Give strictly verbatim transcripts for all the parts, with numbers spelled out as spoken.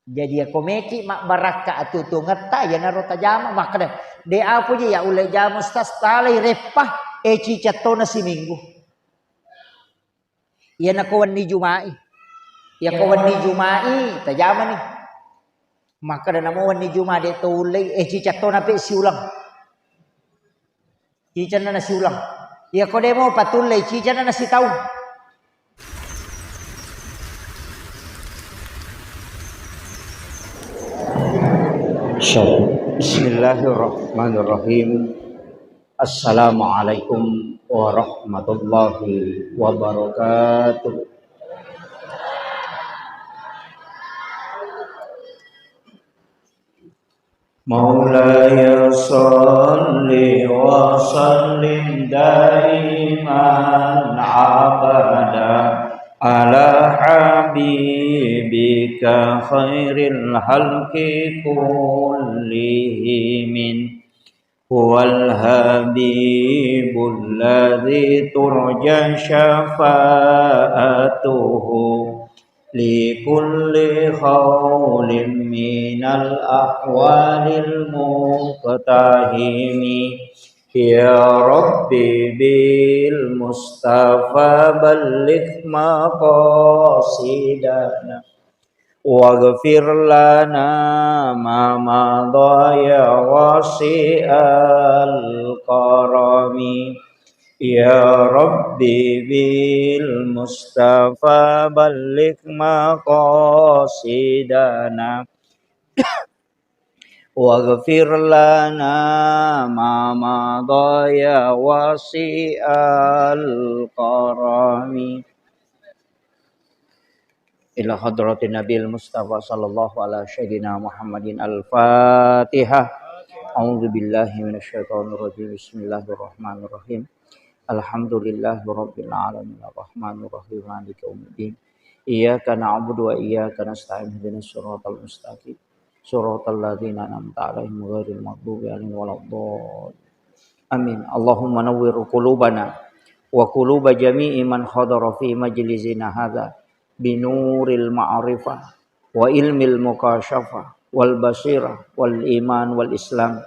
Jadi, yako meki mabbarakka atuo-tuongetta, iyanaro tajama, makkeda, "De' apo je ya ulle jama, Ustaz, talai reppa, e, ciceng tona siminggu." Iyanako wenni Juma'i. Iyako wenni Juma'i, tajamani. Makkeda namo wenni Juma' de' to ullei, e, ciceng tona pe siuleng. Cicenna nasiuleng. Iyako de' mo patullei, cicenna nasitaung. Bismillahirrahmanirrahim. Assalamualaikum warahmatullahi wabarakatuh. مولاي صل وسلم دائما أبدا على حبيبك خير الخلق كلهم. هو الحبيب الذي ترجى شفاعته لكل هول من الأهوال مقتحم. يا رب بالمصطفى بلغ مقاصدنا واغفر لنا ما مضى يا واسع الكرم. يا رب بالمصطفى بلغ مقاصدنا واغفر لنا ما مضى يا واسع الكرم. إلى حضرة النبي المصطفى صلى الله على سيدنا محمد الفاتحة. أعوذ بالله من الشيطان الرجيم. بسم الله الرحمن الرحيم. الحمد لله رب العالمين. الرحمن الرحيم. مالك يوم الدين. إياك نعبد وإياك نستعين. اهدنا الصراط المستقيم. صراط الذين أنعمت عليهم غير المغضوب عليهم ولا الضالين. آمين. اللهم نور قلوبنا وقلوب جميع من حضر في مجلسنا هذا بنور المعرفة وعلم المكاشفة والبصيرة والإيمان والإسلام.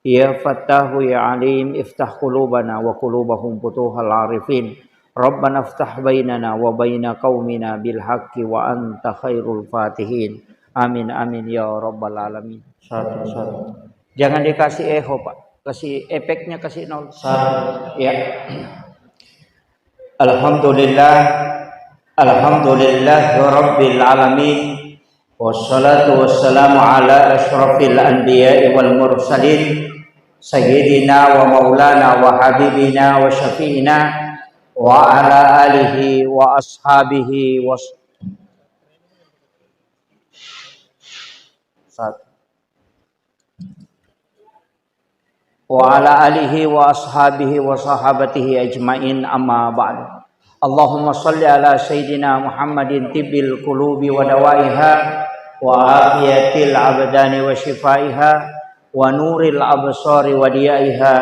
يا فتاح يا عليم، افتح قلوبنا وقلوبهم فتوح العارفين. ربنا افتح بيننا وبين قومنا بالحق وأنت خير الفاتحين. Amin, amin, ya rabbal alamin. Satu, satu. Jangan dikasih echo, Pak. Kasih efeknya, kasih nol. Satu. Ya. Alhamdulillah. Alhamdulillah rabbil alamin. Wassalatu wassalamu ala asyrafil anbiya'i wal mursalin. Sayyidina wa maulana wa habibina wa syafi'ina wa ala alihi wa ashabihi wa s-, satu. Wa ala alihi wa ashabihi wa sahabatihi ajmain, amma ba'du. Allahumma salli ala Sayyidina Muhammadin tibbil qulubi wa dawaiha wa afiyatil abdani wa shifaiha wa nuril absari wa diyaiha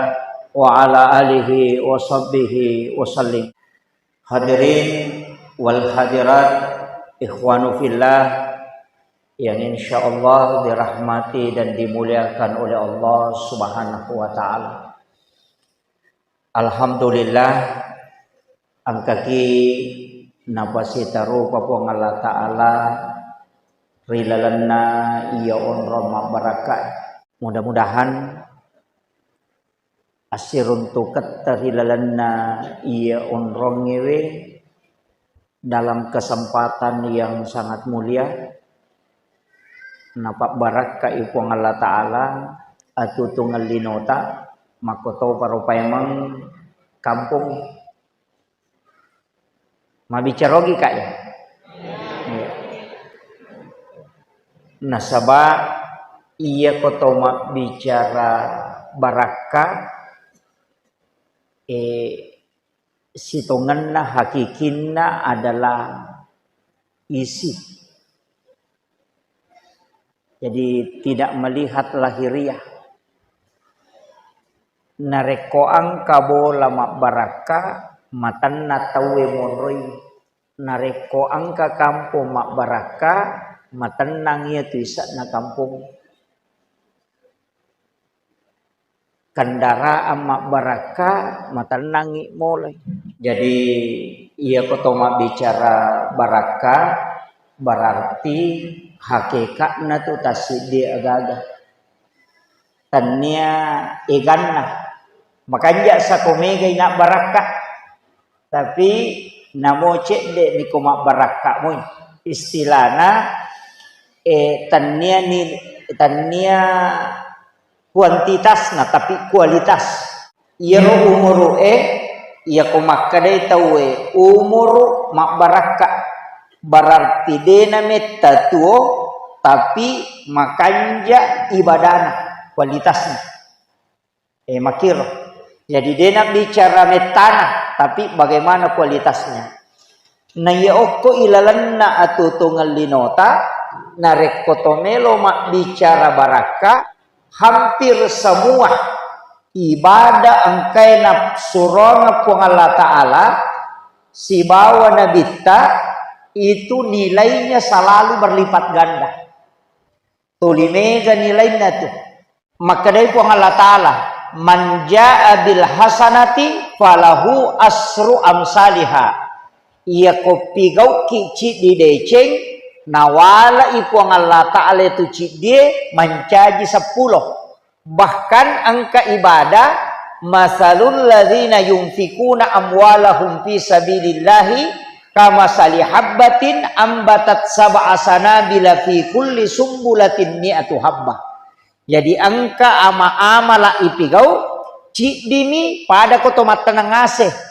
wa ala alihi wa sahbihi wa sallim. Hadirin wal hadirat, ikhwanu fillah yang insyaallah dirahmati dan dimuliakan oleh Allah Subhanahu wa Ta'ala. Alhamdulillah, engkaki napasitarupa Puang Allah Ta'ala ri lalenna iya onrong mabbarakka. Mudah-mudahan assiruntuketta ri lalenna iya onrongngewe dalam kesempatan yang sangat mulia, napabbarakkai Puang Allah Ta'ala atutungeng linota, makkotoparo paimeng kampong. Mabbicara ogi, Kak, ya? Iya. Nasaba iyako to mabbicara barakka, eh, sitongenna hakikinna adalah isi. Jadi, tidak melihat lahiriah. Narekko engka bola mabbarakka, matanna tauwe monroi. Narekko engka kampong mabbarakka, Matennang iyatu ise'na kampong. Kendaraan mabbarakka, matennangngi molai. Jadi, iyako to mabbicara barakka, berarti hakekatna tu tassiddi agaga. Tennia eganna. Makanja sako megai na barakka. Tapi namo cedde niko mabbarakka moi. Istilahna, eh, tennia ni, tennia kuantitasna, tapi kualitas. Iyaro umuru'e, iyako makkedai tauwe umuru mabbarakka, berarti dena metta tuo, tapi makanja ibadana, kualitasna. Eh, makiro. Jadi, dena bicara mettana, tapi bagaimana kualitasnya. Na iya okko ilalenna atuo-tuongeng linota, narekko to melo mabbicara barakka, hampir semua ibadah engkae nasuroang Puang Allah Ta'ala sibawa Nabitta, itu nilainya selalu berlipat ganda. Tuli mega nilainna tu. Makkedai Puang Allah Ta'ala, "Man jaa bil hasanati falahu asru amsaliha." Iyako pigauki ciddi deceng, nawalai Puang Allah Ta'ala tu ciddie mancaji seppulo. Bahkan engka ibadah, "Masalul ladzina yunfikuna amwalahum fi sabilillahi kamasali habbatin ambatat sab'a sanabila fi kulli sumbulatin mi'atu habbah." Jadi engka ama-amala ipigau, ciddimi pada ko to matteneng ase.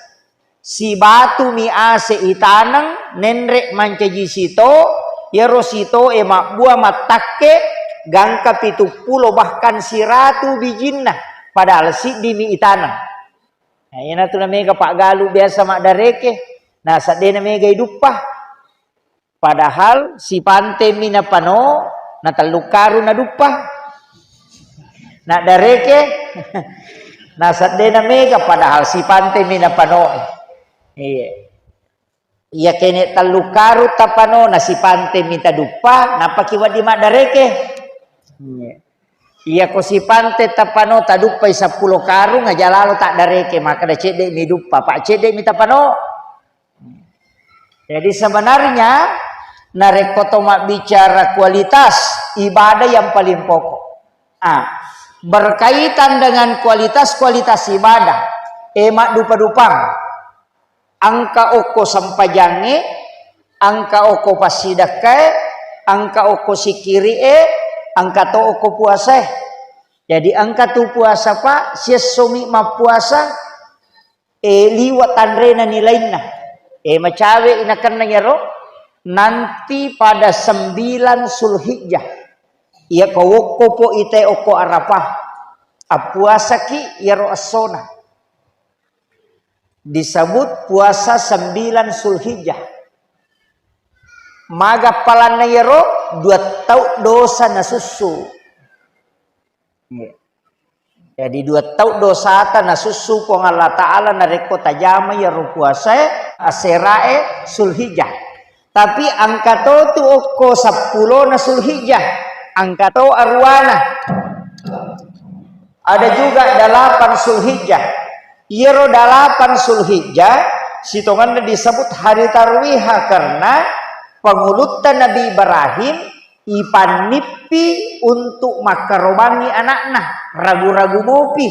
Sibatumi ase itaneng, nenre mancaji sito, iyaro sitoe mabbua mattakke gangka pitu pulo bahkan siratu bijinna, padahal siddimi itaneng. Nah, iyanatu namega paggalu biasa maddareke, na seddena mega iduppa. Padahal sipantemi napano, na tellu karung naduppa. Naddareke, na seddena mega, padahal sipantemi napano. Iya. Iya kene tellu karung tapano, na sipantemi taduppa, nappaki wedding maddareke. Iya. Iyako sipante tapano taduppai seppulo karung, aja lalo taddareke, makkeda cedde'mi duppa, pa cedde'mi tapano. Jadi sebenarnya narekko to mabbicara kualitas ibadah yang paling pokok. Ah, berkaitan dengan kualitas-kualitas ibadah, eh, maddupa-dupang. Engka okko sempajangnge, engka okko passidekkae, engka okko sikkiri'e, engka to okko puasae. Jadi engka tu puasa, Pak, siessomi mappuasa, eh, liwa tanrena nilainna. Eh, macawe inakenna iyaro nanti pada sembilan Zulhijjah. Iyako wokkopo ite okko Arafah, appuasaki iyaro essona. Disebut puasa sembilan Zulhijjah. Maga appalanna iyaro? Dua tau dosa nasussu. Iya. Jadi dua tau dosata nasussu Puang Allah Ta'ala narekko tajama iyaro puasae, aserae Zulhijjah. Tapi engka to tu okko seppulona Zulhijjah, engka to aruwana. Ada juga dalapan Zulhijjah. Iyaro dalapan Zulhijjah sitongenna disebut hari tarwiha karena pangulutta Nabi Ibrahim ipannippi untuk makkarobangi anakna, ragu-ragu mopi,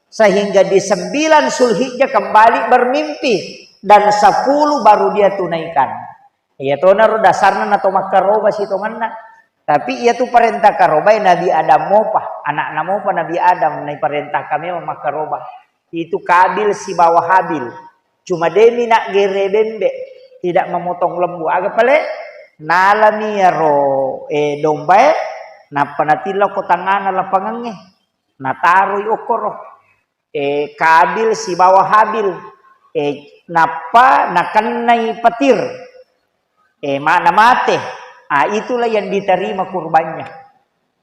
sehingga di sembilan Zulhijjah kembali bermimpi dan sepuluh baru dia tunaikan. Iya tonaro dasarna nato makkaroba sitongenna. Tapi iyatu parenta karobae Nabi Adam mopa, anakna mopa Nabi Adam naiparentahkan memang makkaroba. Itu Kabil sibawa Habil. Cuma demi nak gere bembe, tidak memotong lembu. Aga pale? Nalami iyaro, eh, dombae, nappa natilla ko tangngana lapangengnge. Nataroi okkoro. Eh, Kabil sibawa Habil. Eh, nappa nakennai petir. Eh, ma-, namate. Ah, itulah yang diterima kurbannya.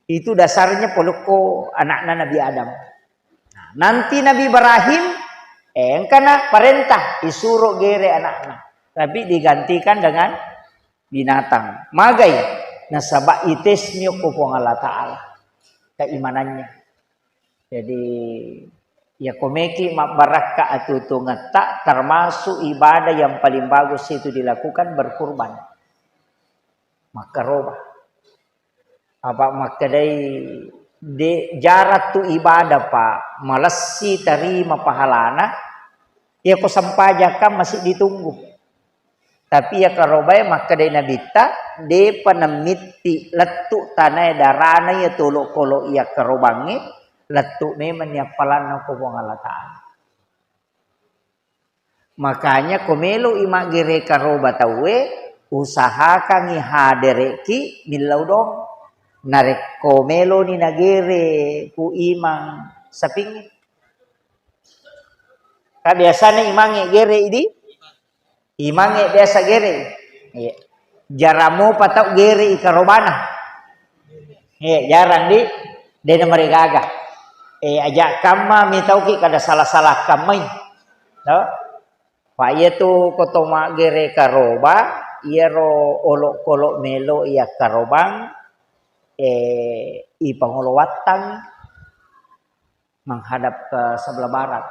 Itu dasarnya polokko anakna Nabi Adam. Nah, nanti Nabi Ibrahim, eh, engkana parentah, disuruh gere anakna. Tapi digantikan dengan binatang. Magai. Nasaba itesmi okko Puang Allah Ta'ala keimanannya. Jadi, ya komeki mabbarakka atuo-tuongetta, termasuk ibadah yang paling bagus itu dilakukan berkurban. Makkaroba. Apa makkedai, de, jarang tu ibadah, Pak, malessi tarima pahalana, ya ko sempajakkan masih ditunggu. Tapi ya karobae makkedai Nabitta, depa nemmitti lettu tanae darana iya tolo-kolo iya karobangnge, lettu memang ni appalanna ko Puang Allah Ta'ala. Makanya ko melo i maggere karoba tauwe, usahakangi hadereki millau dong. Narekko meloni nagere ku imang sapingnge. Ka biasana imangnge gere idi, imangnge biasa gere. Iya. Jarang mopa tau gere i karobana. Iya, jarang di, dena marigaga. Eh, aja kamma mitauki kada salah-salah kammai. No? Pa iya tu ko to maggere karoba, iyaro olok-kolok melo iya karobang, eh, ipangolo wattang menghadap ke sebelah barat.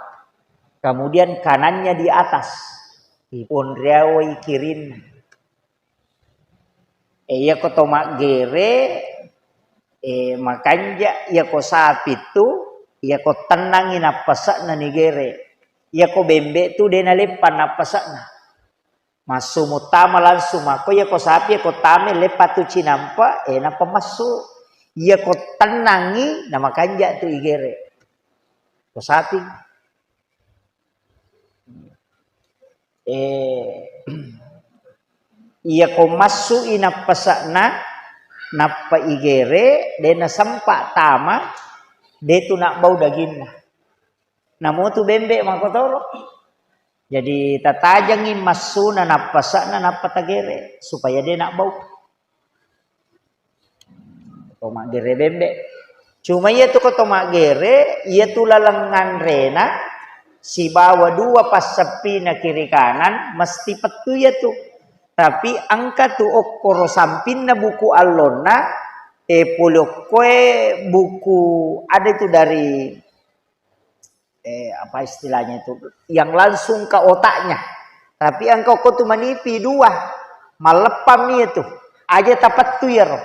Kemudian kanannya di atas, iponriawai kirinna. Eh, iya ko to maggere, eh, makanja iya ko sapi tu, iya ko tennangi nappase'na nigere. Iya ko bembe tu de naleppa nappase'na. Massu muttama langsung mako iya ko sapi, iya ko tame leppa tu cinampa, eh, nappa massu. Iya ko tennangi, na makanja tu igere. Ko sapi. Eh, iya ko massu i nappase'na, nappa igere, de nasempa tama, de tu nabbau daginna. Namo tu bembe makotoro. Jadi tatajangi massuna nappase'na nappa tagere supaya de nabbau. To maggere bembe. Cuma iya tu ko to maggere, iya tu laleng nganrena sibawa dua passeppina kiri kanan mesti pettu iya tu. Tapi engka tu okkoro sampinna buku allonna, eh, pole okkoe buku ada tu dari eh, apa istilahnya itu, yang langsung ke otaknya. Tapi engka ko tu manipi dua, malleppami itu. Aja tapettu iyaro.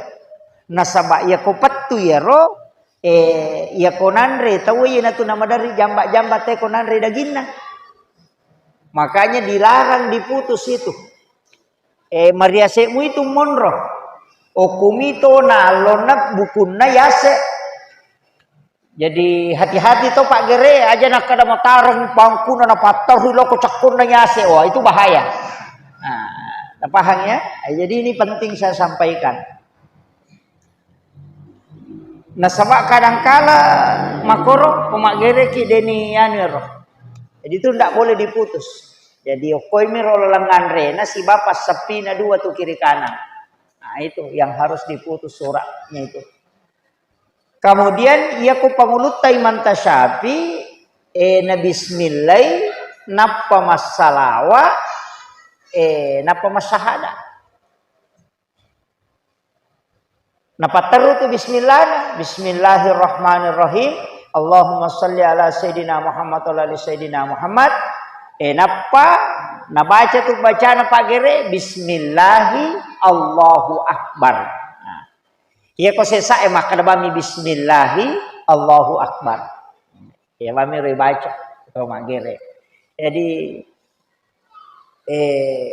Nasaba iya ko pettu iyaro, eh, iya ko nanre tau iya natu namadari jamba-jamba te ko nanre daginna. Makanya dilarang diputus itu. Eh, mariase'mu itu monro. Okumi to na allonna bukunna yase. Jadi hati-hati to paggere, aja nakkeda matareng pangkuna napattarui loko cakkunna yase. Wah, itu bahaya. Nah, napahang ya? Eh, jadi ini penting saya sampaikan. Nasaba kadangkala makoro pemaggereki deni anu ero. Jadi itu ndak boleh diputus. Jadi okkoimi ro laleng anrena siba passeppina dua tu kiri kanan. Nah, itu yang harus diputus suratnya itu. Kemudian iya ku pangulutta Imam Tasyafi, eh, na bismillai, nappa massalawa, eh, nappa massahada. Napatteru tu bismillah, bismillahirrahmanirrahim. Allahumma salli ala sayyidina Muhammad wa ala ali sayyidina Muhammad. Eh, nappa nabaca tu bacana pagere, bismillahi Allahu Akbar. Nah, iya ko sesa e makkeda bami bismillahi Allahu Akbar. Iya bami ro baca to magere. Jadi eh,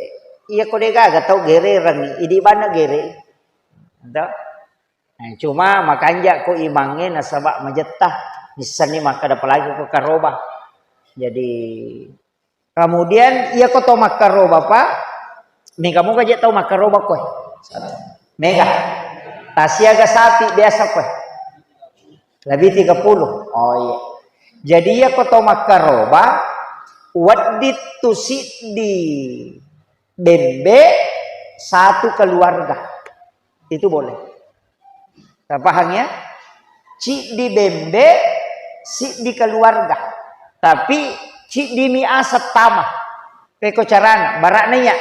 iya ko degaga tau gerereng, idi banna gere. Ento? Eh, cuma makanja ko imangnge nasaba majetta, nissenni makkeda apalagi ko karoba. Jadi kemudian iya ko to makkaroba, Pak, mega moga je tau makkaroba koe. Mega. Tasiaga sapi biasa koe. Lebih tiga puluh. Oh iya. Jadi iya ko to makkaroba, wedding tu siddi bembe satu keluarga. Itu boleh. Paham ya? Ciddi bembe, siddi keluarga. Tapi ciddi mi asap tama. Peko carana, barakna iya.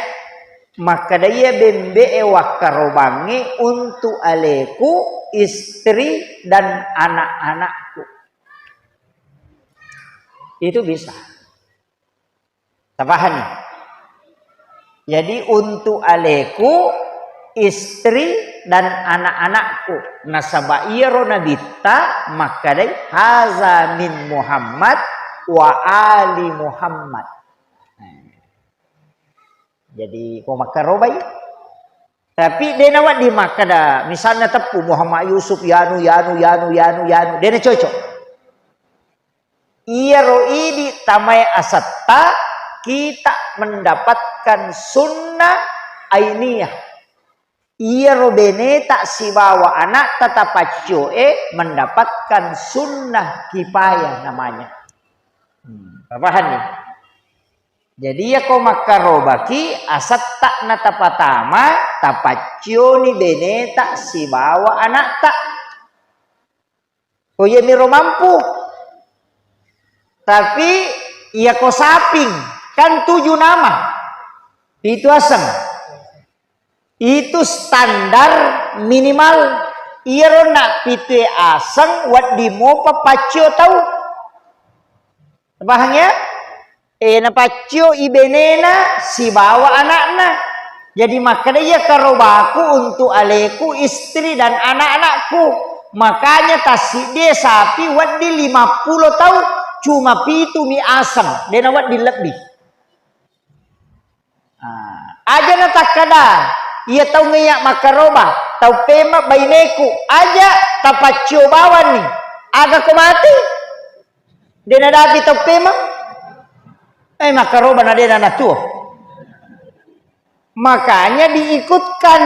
Makkeda iya bembe'e wakkarobangnge untuk aleku, istri, dan anak-anakku. Itu bisa. Tapahani? Jadi, untuk aleku, istri, dan anak-anakku. Nasaba iyaro nabitta makkedai, "Haza min Muhammad wa ali Muhammad." Jadi, ko makkarobai. Tapi de nawedding makkeda, misalna teppu Muhammad Yusuf, yanu, yanu, yanu, yanu, yanu. De nacocok. Iyaro idi tamae asetta, kita mendapatkan sunnah ainiyah. Iyaro beneta sibawa anakta tapaccioe mendapatkan sunnah kifayah namanya. Hmm, paham nih? Jadi, iyako makkarobaki, asetta na tapatama, tapaccioni beneta sibawa anakta. Oh, iya miro mampu. Tapi, iyako saping, kan tujuh nama. Pitu aseng. Itu standar minimal. Iyaro na pitue aseng, wedding mopa paccio tau. Paham ya? Eh, napaccio i benena sibawa anakna. Jadi makkeda, "Iya karobaku untuk aleku, istri, dan anak-anakku." Makanya tassiddie sapi wedding lima puluh tau, cuma pitu mi aseng, de nawedding lebbi. Ah, aja natakkeda, "Iya tau ngeya makkaroba, tau pema baineku." Aja, tapaccio bawanni. Aga ko mati? De nadapi tau pema? Eh, makkaroba na de nanatuo. Makanya diikutkan.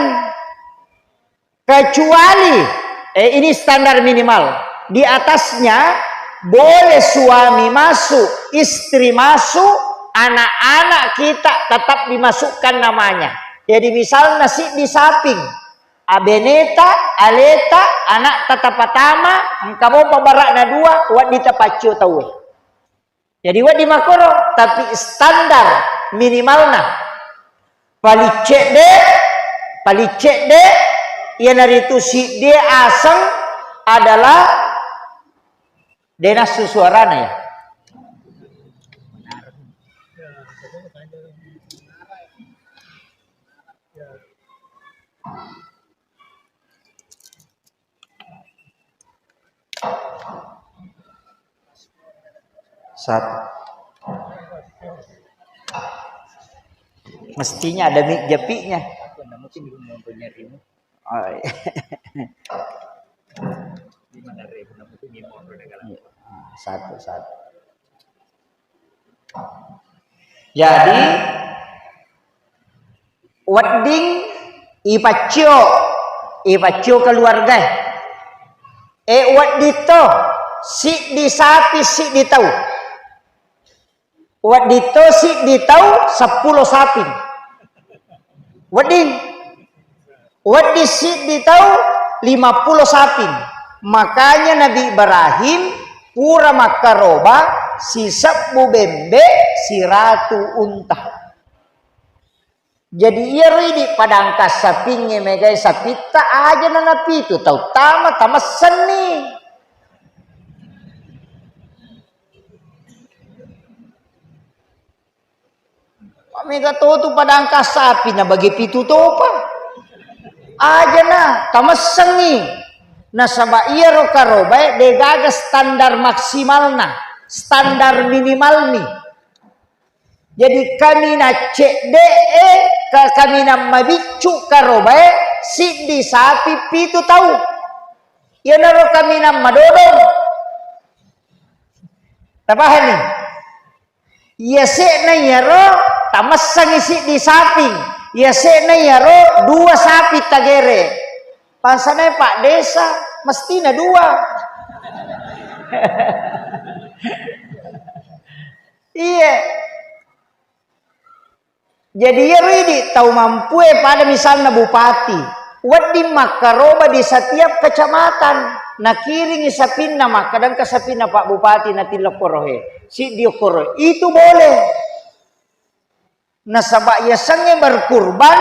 Kecuali, eh, ini standar minimal. Di atasnya boleh suami masuk, istri masuk, anak-anak kita tetap dimasukkan namanya. Jadi misalnya siddi saping, abeneta, aleta, anak tatapatama, engka mopa barakna dua, wedding tapaccio tauwe. Jadi wedding makkoro, tapi standar minimalna. Paling cedde, paling cedde, iyanaritu siddi aseng adalah de nassu suarana ya. Satu. Mestinya ada mi-, japinya. Oh, iya. Iya. Ah, satu, satu. Jadi, wedding ipaccio, ipaccio keluargae. E, wedding to, siddi sapi, siddi tau. Wedding to, siddi tau, seppulo sapi. Wedding. Wedding siddi tau, lima puluh saping. Makanya Nabi Ibrahim pura makkaroba sisebbu bembe, siratu unta. Jadi iyaro idi padangka sapingnge megai sapitta aja nanapitu tau tama tamassenni. Mega to tu padangka sapi na bagi pitu topa. Aja na, tamessengi. Nasaba iyaro karobae degaga standar maksimalna, standar minimalni. Jadi kaminang cedde'e, ka-, kaminang mabiccu karobae, siddi sapi pitu tau. Iyanaro kaminang madodong. Tapahani? Yase'na iyaro tamessangngi siddi saping, yase'na iyaro dua sapi tagere. Bangsana Pak Desa, mestina dua. Iya. Jadi iyaro idi tau mampue pada misalna bupati, wedding makkaroba di setiap kecamatan, nakiringi sapinna, makkadangka sapinna Pak Bupati natilla korohe, siddi korohe. Itu boleh. Nasaba yasengnge berkurban,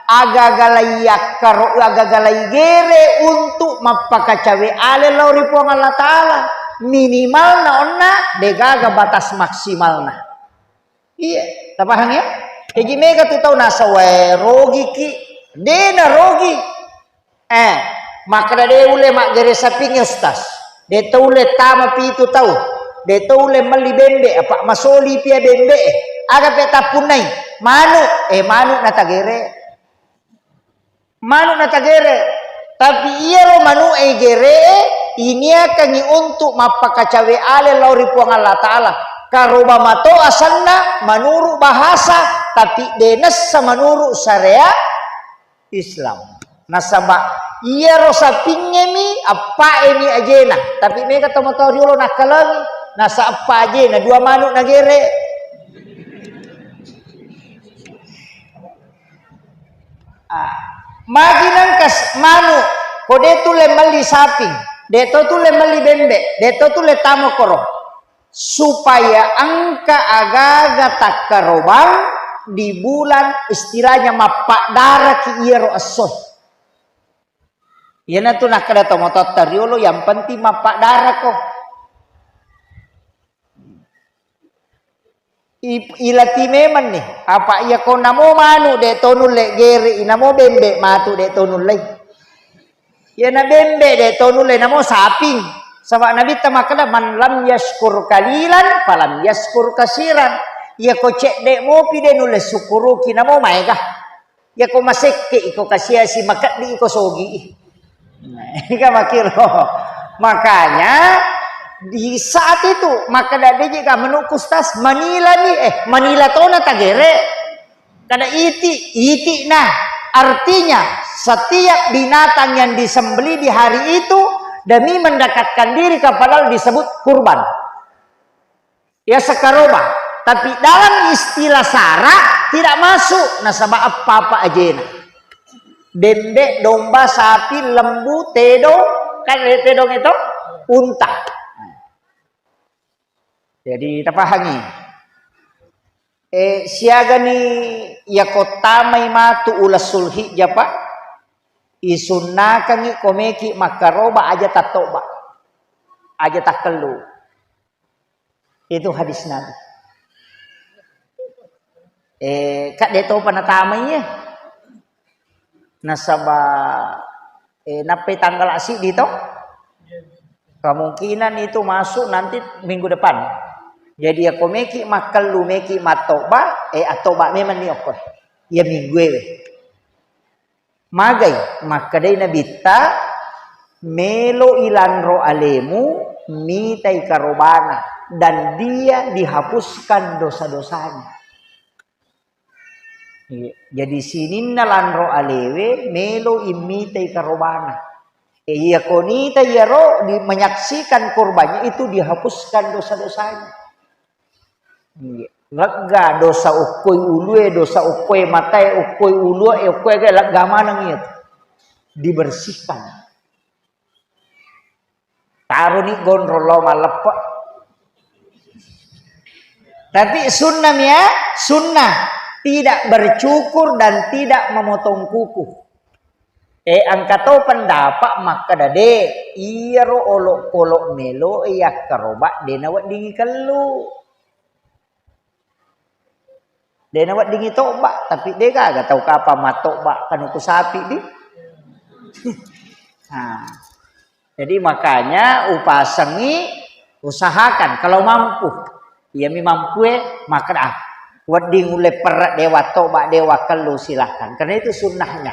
agagalai yakkaro, agagalai gere untuk mappakacawe ale lao ri Puang Allah Ta'ala. Minimalna onna degaga batas maksimalna. Iya, tapahang ya? Jaji mega tu tau nasawae rogiki, dena rogi. Eh, makkeda de ulle maggere sapingnge, Ustaz. De to ulle tama pitu tau. De to ulle melli bembe, apa masoli pia bembe. Aga pe tappunnai? Manu, eh, manu natagere. Manu natagere. Tapi iyaro manu e gere, iniakangi untuk mappakacawe ale lao ri Puang Allah Ta'ala. Karoba mato asanna menurut bahasa, tapi denessa menurut syariat Islam. Nasaba iyaro sapingngemi, appaemi ajena. Tapi mega tomatoa riolo nakkalengi, nasa appa ajena, dua manu nagere. Ah, magi nangkas manu, ko de tulle melli saping, de to tulle melli bembe, de to tulle tamo koro. Supaya engka agaga takkarobang di bulan, istilahnya mappaddaraki iyaro esso. Iyanatu nakkeda tomatoatta riolo, yang penting mappaddarako. I-, ilati memang nih, apa iya ko namo manu de to nulle gere, inamo bembe matu de to nulle. Iyana bembe de to nulle namo saping. Saba Nabitta makkeda, "Man lam yaskur kalilan, falam yaskur kasiran." Iya ko cedde mopi de nulle sukkuruki namo maega. Iya ko masekke iko kasiasi, makeddi iko sogi. Nah, ika makiro. Makanya di saat itu makkeda deje ka menurutku, Ustaz, manila ni, eh, manila tona tagere. Kada iti, iti nah. Artinya, setiap binatang yang disembelih di hari itu demi mendekatkan diri kepada Allah disebut kurban. Ya sekaroba. Tapi dalam istilah sara tidak masuk nasaba apa-apa ajena. Bembe, domba, sapi, lembu, tedong, kan tedong itu unta. Jadi tapahangi. Eh, siagani yako tamai matu ulas Sulhijjah, Pak? Isunnakangi komeki makkaroba aja tattoba. Aja takkellu. Itu hadis Nabi. Eh, kak de topa natamai ya. Nasaba, eh, nappai tanggal siddi to. Kemungkinan itu masuk nanti minggu depan. Jadi ya ko meki makkellu, meki mattoba, eh, attoba memang ni okko. Ya minggu ewe. Magai, makkedai Nabitta, "Melo ilanro alemu, mitai karobana, dan dia dihapuskan dosa-dosanya." Iya. Jadi sininna lanro alewe, melo immitai karobana. E, iya konita iyaro di-, menyaksikan korbannya itu dihapuskan dosa-dosanya. Iya. Lega dosa okkoi ulue, dosa okkoi matae, okkoi ulue, okkoi ga lega maneng iya tu. Dibersihkan. Taroni gondrong lao malleppe. Tapi sunnah mia, sunnah tidak bercukur dan tidak memotong kuku. Eh, engka to pendapat makkeda de, iyaro olok-olok melo yakkaroba de naweddingi kellu. De naweddingi tobba, tapi de gaga tau kapang mattobba kanuku sapi di. Nah, jadi makanya upasengi, usahakan kalau mampu. Iyami mampue, makkeda, ah, wedding ulle perre dewa tobba, dewa kellu, silahkan. Karena itu sunnahnya.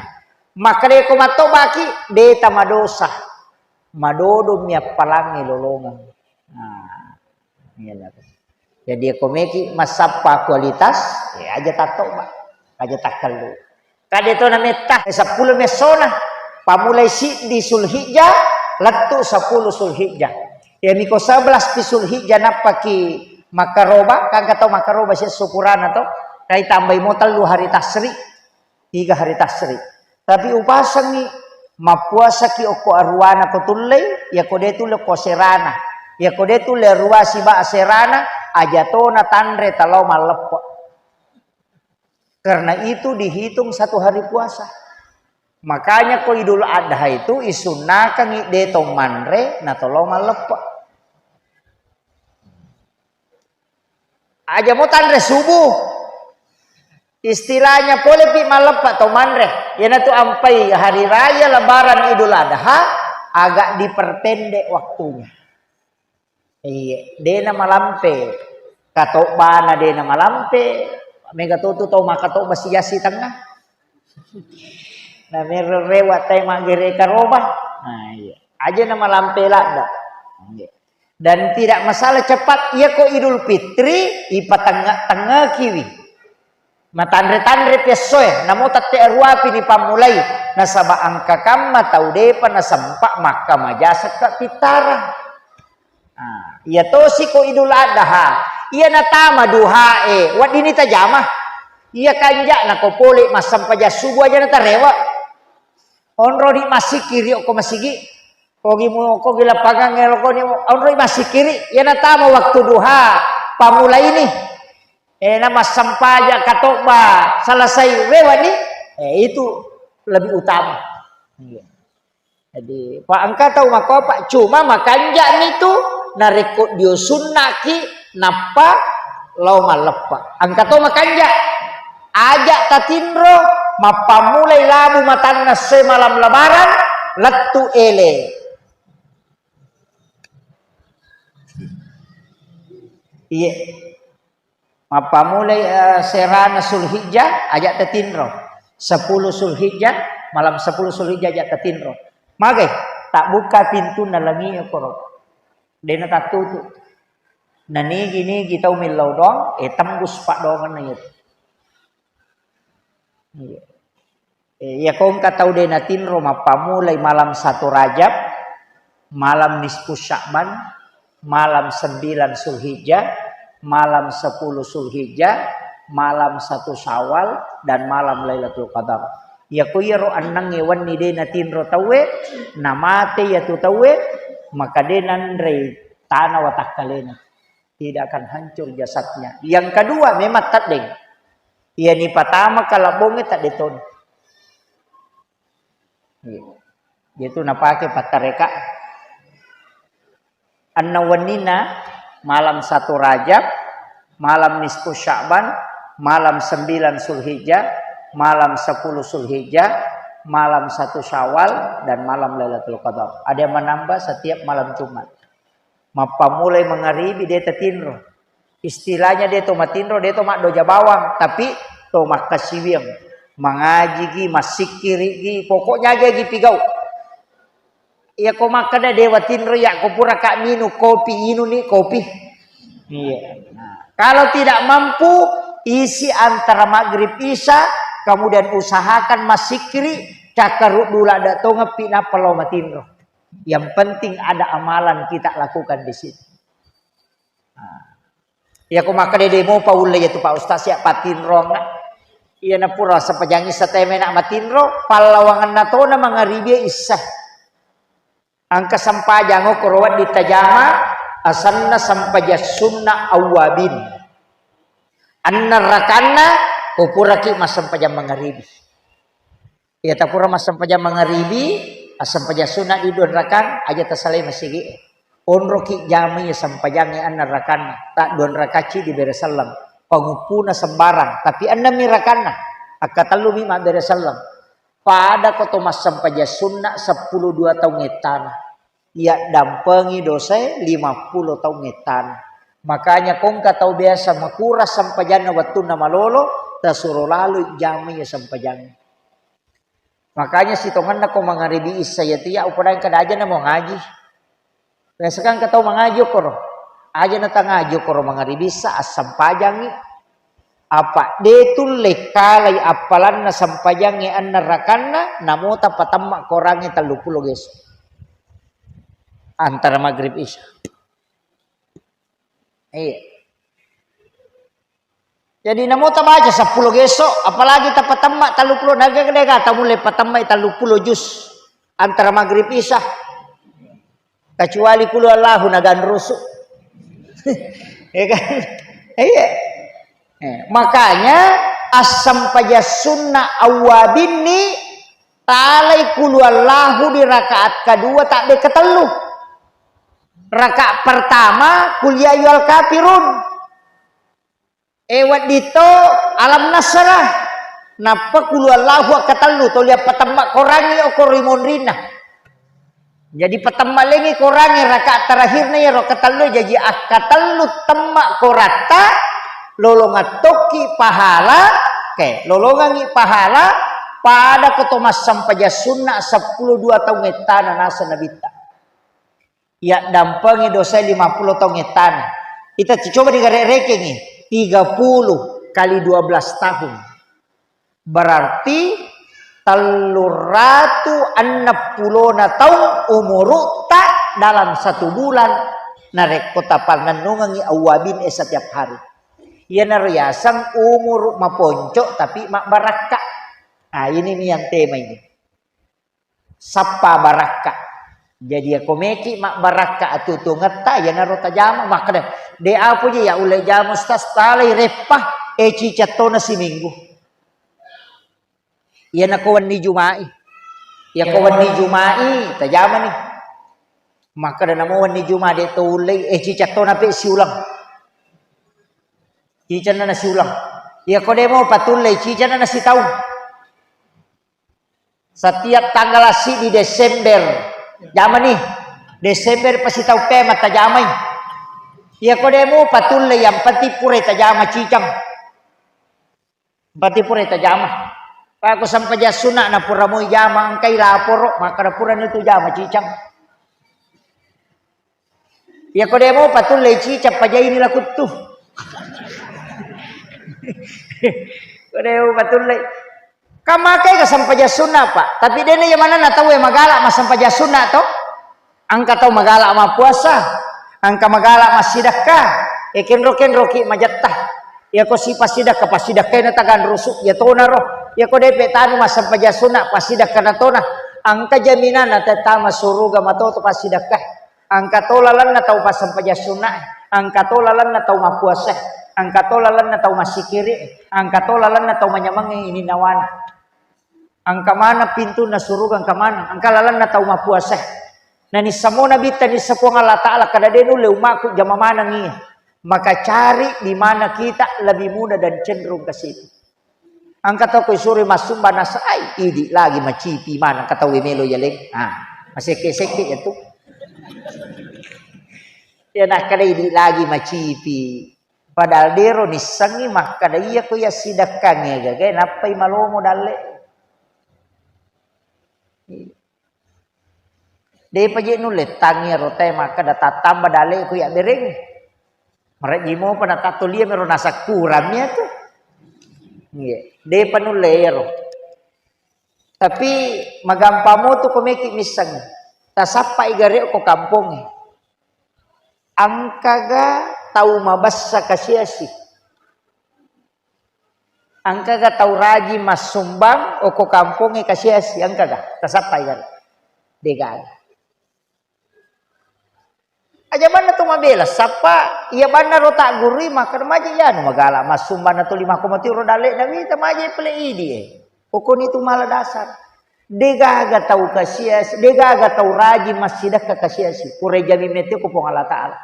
Makkeda ko mattobbaki, de tamadosa. Madodong mi appalangnge lolongeng. Nah, iya. Jadi ko meki massappa kualitas, ya aja tattoba, aja takkellu. Kade to nametta, eh, seppulo messona, pamulai siddi Sulhijjah, lettu seppulo Sulhijjah. Ya miko sebelas pi Sulhijjah nappaki makkaroba, kan kata makkaroba si syukurana to, kai tambai mo tellu hari tasri. Tiga hari tasri. Tapi upasengngi, mappuasaki okko aruwana ko tullei, yako de tulle ko serana. Yako de tulle arua siba serana, aja tona tanre talao malleppe. Karena itu dihitung satu hari puasa. Makanya ko Idul Adha itu isunnakangi de to manre na to lao malleppe. Aja mo tanre subuh. Istilahnya pole pi malleppe to manre. Iyanatu ampai hari raya Lebaran Idul Adha agak diperpendek waktunya. Iya, dena malampe. Katobbana dena malampe. Mega totu tau makatobba sijasi tengah. Na mero rewa tai maggere karoba. Nah, iya. Aja na malampe ladda. Iya. Dan tidak masalah cepat, iya ko Idul Fitri, ipatengnga-tengngakiwi. Matanre-tanre pi essoe, namo tette aruapi ni pammulai, nasaba engka kamma tau depa nasempa makkamaja sekka pittarang. Nah, iya tosi ko Idul Adha, iya natama duhae, weddini tajama. Iya kanja'na ko pole massempajang subuh aja natarewa. Onroni massikkiri okko masigi. Kogi mu, kogi lapangang ero koni onroi massikkiri. Iya natama waktu duha, pammulaini. Eh, na massempajang katobba selesai wewani, eh, itu lebih utama. Iya. Jadi, pa engka tau makopa, cuma makanja'mi tu narekko dio sunnaki nappa lao malleppa. Engka to makanja. Aja tatinro, mappammulai labu matanna se malam lebaran, lettu ele. Iya. Mappammulai, eh, serana Sulhijjah, aja tatinro. Sepuluh Sulhijjah, malam sepuluh Sulhijjah aja tatinro. Magai, tabbuka pintunna langi koro. Dena tattutu. Nanigi-nigi tau millau doang, eh, tembus paddoangenna itu. Iya. Eh, iya ko engka tau de natinro mappammulai malam satu Rajab, malam nisfu Sya'ban, malam sembilan Sulhijjah, malam sepuluh Sulhijjah, malam satu Syawal, dan malam Lailatul Qadar. Iya ko iyaro ennengnge wenni de natinro tauwe, namate iyatu tauwe, maka de nanrei tana watakkalena. Tidak akan hancur jasadnya. Yang kedua, memang teddeng. Iya ni patama kalabbongnge tedde toni. Iya. Itu napake pattareka. Anna wennina malam satu Rajab, malam nisfu Sya'ban, malam sembilan Sulhijjah, malam sepuluh Sulhijjah, malam satu Syawal, dan malam Lailatul Qadar. Ada yang menambah setiap malam Jumat. Mappammulai mangaribi de tatinro. Istilahnya de to matinro, de to maddoja bawang, tapi to makkasiwiang. Mangajigi, massikkirigi, pokoknya agi-agi pigau. Iya ko makkeda de watinro ya ko pura ka minum kopi, inuni kopi. Iya. Nah, kalau tidak mampu, isi antara maghrib isya, kemudian usahakan massikkiri, cakkaruddu ladda tongeppi nappa lao matinro. Yang penting ada amalan kita lakukan di situ. Nah, iya ko makkeda de mopa ulle iyatu Pak Ustaz ya patinrong. Iya na pura sempajangi sateme na matinro, pallawangenna tona mangaribi isya. Engka sempajang okoro wedding tajama, asenna sempajang sunna awwabin. Enneng rakanna, ko puraki massempajang mangaribi. Iya tapura massempajang mangaribi, assempajang sunna di dua rakang, aja tasalai masigi. Onroki jamai sempajangnge enneng rakanna, ta dua rakacci dibere selleng. Panguppuna sembarang, tapi ennemmi rakanna, akkatellumi mabbere selleng. Pada ko to massempajang sunna seppulo dua taung ettana. Iya dampengi dosae lima puluh taung ettana. Makanya kongka tau biasa makura sempajanna wettunna malolo, tasuro lalo jamai sempajangnge. Makanya sitongenna ko mangaribi isya iya tu ya upadang kada aja namo ngaji. Biasa kan engka tau mangaji okoro. Aja na tangaji okoro mangaribi isya assempajangi. Apa de tulle kalai appalanna sempajangnge enneng rakanna, namota patemma korangnge tellu pulo geso. Antara maghrib isya. Iya. Jadi namo tabaca seppulo geso, apalagi tapatemma tellu pulo, naga dega tamulle patemmai tellu pulo juz antara maghrib isya. Kecuali kulu Allahu naganrusu. Ya kan? Iya. Eh, makanya Assempajang sunna awwabinni, talai qul huwallahu di rakaat kedua, tabbe ketellu. Rakaat pertama, qul ya ayyuhal kafirun. E, wedding to alam nasrah. Nappa qul huwallahu ketellu, toli appatemma korangngi okko ri monrinna. Jadi patemma lengi korangnge rakaat terakhirna iyaro ketellu, jaji akkatellu temma koratta, lolongeng tokki pahala, ke, lolongengngi pahala, pada ko to massempajang sunna seppulo dua taung ettana naseng Nabitta. Iya dampengi dosa lima puluh taung ettana. Ita coba digare-, rekengi, tiga puluh kali dua belas tahun. Berarti telluratu enneng pulona taung umurutta dalam satu bulan, narekko tapannennungengngi awwabin e setiap hari. Iyanaro yaseng umuru maponco tapi mabbarakka. Ah, ini nih yang tema ini. Sappa barakka. Jadi, yako meki mabbarakka atuo-tuongetta, iyanaro tajama, makkeda, "De apo je ya ulle jama, Ustaz, talai reppa, e, ciceng tona siminggu." Iyanako wenni Juma'i. Yako wenni Juma'i, tajamani. Makkeda namo wenni Juma de to ullei, e, ciceng tona pe siuleng. Cicenna na siuleng. Yako de mo patullei, cicenna na sitaung. Setiap tanggal siddi Desember, jamani. Desember pasti tau pe matajamai. Iya ko demo patulle, yang penting pura tajama ciceng. Yang penting pura tajama. Pako sempajang sunna na pura moi jama, engkai laporo, makkeda pura ni tu jama ciceng. Iya ko demo patulle ciceng, pajaini lakuttu. Ko demo patulle. Kamakai ka sempajang sunna, Pak. Tapi dena iya manenna tau e magala massempajang sunna to. Engka tau magala mappuasa, engka magala massidekka. E kenro-kenroki majetta. Iya ko si passidekka, passidekkaina taganrusu, iya tona ro. Iya ko depe tanu massempajang sunna, passidekka na tona. Engka jaminanna tettama suruga matoto passidekka. Engka to lalenna tau passempajang sunnae, engka to lalenna tau mappuasae, engka to lalenna tau massikiri'e, engka to lalenna tau manyamengnge ininnawana. Engka maneng pintunna suruga, engka maneng, engka lalenna tau mappuasae. Nanissa mo Nabitta, nissa Puang Allah Ta'ala, kada de nulle ummaku jama maneng iya. Maka cari di mana kita lebih mudah dan cenderung ke situ. Engka tau ko isuroi massumba nasa, ai, idi lagi macipi maneng engka tau e melo yaleng. Ah, masekke-sekke ya tu. Ya nakkeda idi lagi macipi. Padahal dero nissengi makkeda iya ko iya sidekkangnge gaga nappai malomo dalle. Depa je nulle tangi ro te makkeda tattamba dalle ku ya bereng. Marejji mopa natattolia mero nasakkurammi atu. Iya, depa nulle ero. Tapi magampang mo tu ko meki misseng. Tasappai gare ko kampongnge. Engkaga tau mabessa kasiasi? Engkaga tau rajing massumbang okko kampongnge kasiasi? Engkaga? Tasappai gare? Degaga. Aja banna tu mabela, sappa iya banna ro taggurui makkeda maja iyanu magala massumbanna tuli makko matiro dalle'na wita maja pale idi e. Okoni tu mala dasar. Degaga tau kasiasi, degaga tau rajing massidekka kasiasi. Pura jami mette ko Puang Allah Ta'ala.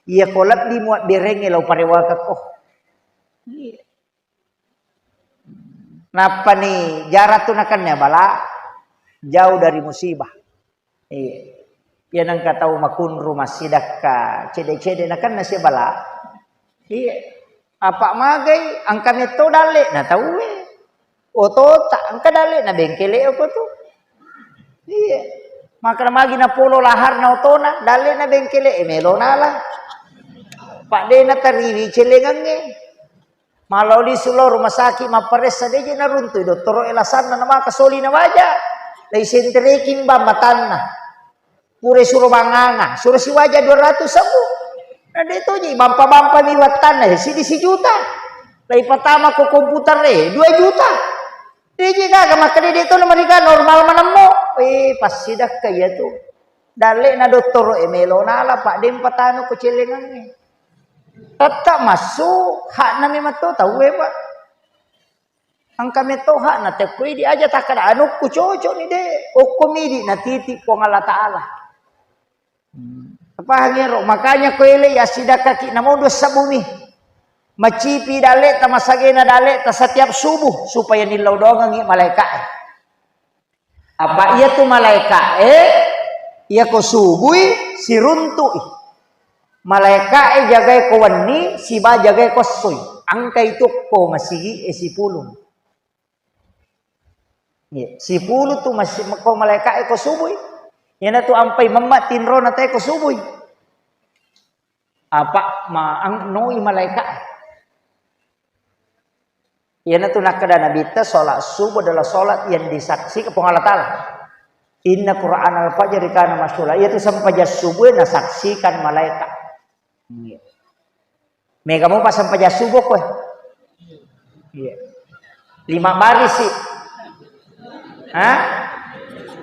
Iya ko lebbi muabberengnge lao parewakakko. Iya. Nappani jarang tu nakenna bala, jauh dari musibah. Iya. Iya nengka tau makunru massidekka cede-cede nakenna sia bala. Iya. Apa magai engka metto dalle na tauwe. Otota engka dalle na bengkele ko tu. Iya. Maka magi na polo laharna otona, dalle na bengkele e melo nala. Pak de na tariwi celengangnge. Malao lisu lao rumah sakit mapparessa, de je naruntui dottoro e lasanna namaka soli nawaja. Lai sentereki mbang matanna. Pura suro manganga, suro siwaja dua ratus sabu. Na de toji bampa-bampa mi wattanna, sidi sijuta. Lai patama ko komputer e, dua juta. De je gaga makkeda de to namariga normal manemmo. Eh, passidakka iya tu. Dalle na dottoro e melo nala, Pak, de mpatanu ko celengangnge. Tetta massu hakna memang to tauwe, Pak. Engka metto hakna tekko idi aja takkada anukku cocok ni de, okko midi natiti Puang Allah Ta'ala. Hmm. Pahang ero, makanya ko ele yassidakkaki namo dua sabbu mi. Macipi daleta, masagena daleta setiap subuh supaya nillau doangengi malaika. Apa iyatu malaikae, iyako subui, siruntui. Malaikae jagae ko wenni, siba jagae ko essoi. Engkai tukko masigi e sipulung. Iya, sipulu tu masih ko malaikae ko subui. Iyanatu ampai memma tinrona te ko subui. Apa ma ang noi malaikae. Iyanatu nakkeda Nabitta, sholat subuh adalah sholat yang disaksikan Puang Allah Ta'ala. Inna Qur'an al-fajri kana masyhula. Iyatu sempajang subuh nasaksikan malaikat. Iya. Mega mopa sempajang subuh koe. Iya. Lima barisi. Hah?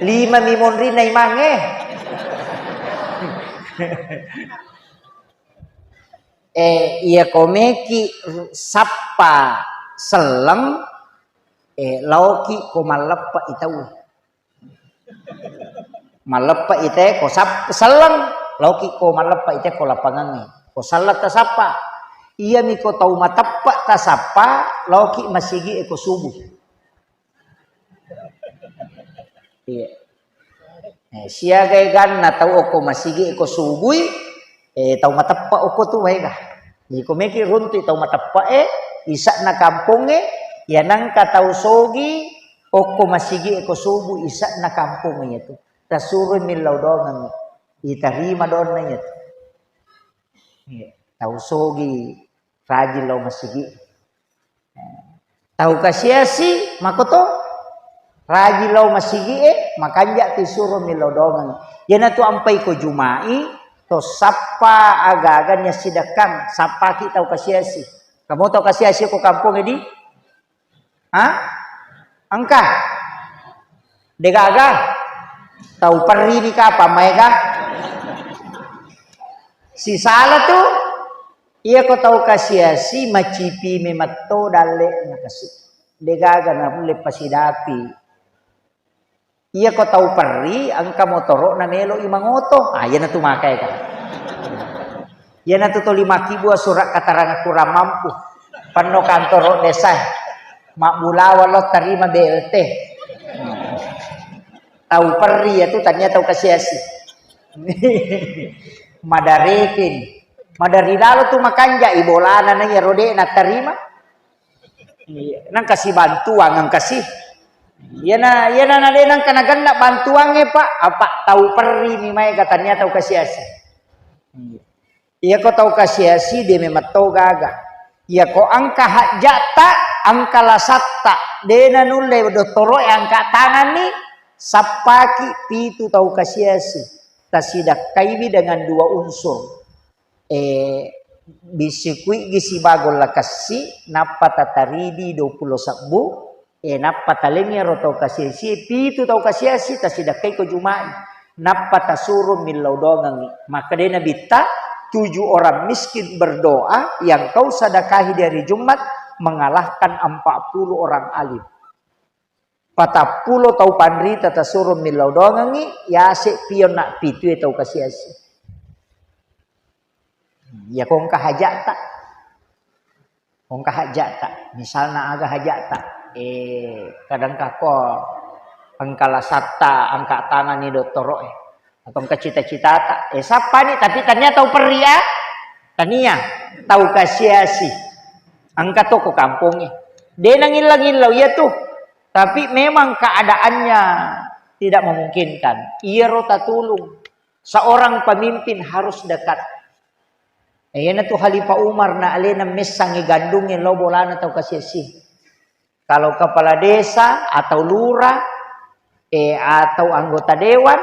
Lima mi monrinna imangnge. Eh, iya ko meki sappa selleng, eh, laoki ko malleppa i tau. Malleppa ite ko sap-, selleng, laoki ko malleppa ite ko lapangangnge. Ko selleng tasappa. Iyami ko tau mateppa tasappa, laoki masigi e ko subuh. Iya. Eh, siaga eganna tau okko masigi e ko subui, eh, tau mateppa okko tu waega. Jadi ko meki runtu tau mateppa e, isa'na kampongnge, ya nangka tau sogi, okko masigi e ko subuh isa'na kampong iyatu. Tasuro millau doangengngi. Itarima doanna iyatu. Iya. Tau sogi rajin lao masigi. Tau kasiasi makoto rajin lao masigi e, makanja tu isuro millau doangeng. Iyanatu ampai ko Jumai, to sappa aga-aga niassidakkang, sappaki tau kasiasi. Kamu tau kasiasi ko kampong edi? Ha? Engka? Degaga? Tau perri ni kapang maega? Sisala tu, iya ko tau kasiasi macipi memetto dalle nakasi. Degaga na mulle pasidapi. Iya ko tau perri, engka motoro'na melo'i mangoto. Ah, iyanatu makae ka. Iyanatu toli makkibua surat keterangan kurang mampu. Penno kantoro desa. Mabbulawa lo tarima B L T. Tau perri iyatu tania tau kasiasi. Madareke ni. Madari lalo tu makanja ibolana na iyaro de' natarima. Iya, nangka si bantuang engka si. Iyana, iyana na de' nangka nagenna bantuangnge, Pak, apa tau perri ni maega tania tau kasiasi. Iya. Iya ko tau kasiasi de' memetto gaga. Iya ko engka hajjatta, engka lasatta, de' nanulle dottoro'e angka tanganni, sappaki pitu tau kasiasi. Tasidakkaiwi dengan dua unsur. Eh, bisikuigi sibawa golla kessi, nappa tataridi duappulo sebbu, eh, nappa talengngi ero tau kasiasi, pitu tau kasiasi, tasidakkai ko Juma'i. Nappa tasuro millau doangengngi. Makkedai Nabitta, tujuh orang miskin berdoa yang kau sedekahi di hari Jumat mengalahkan empat puluh orang alim. Patappulo tau panrita tasuro millau doangengngi, yase pionna pitue tau kasiasi. Iya ko engka haja'ta. Ko engka haja'ta. Misalna aga haja'ta. Eh, kadang kako engka lasatta, angka tanganni dottoro'e. Atau engka cita-citata. Eh, sappani, tapi tania tau perri, ah? Tania. Tau kasiasi. Engka to ko kampongnge. De' nangillang-illau iya tu. Tapi memang keadaannya tidak memungkinkan. Iyaro tatulung. Seorang pemimpin harus dekat. Eh, iyanatu Khalifah Umar na alena messangngi gandungnge lao bolana tau kasiasi. Kalau kepala desa atau lurah, eh, atau anggota dewan,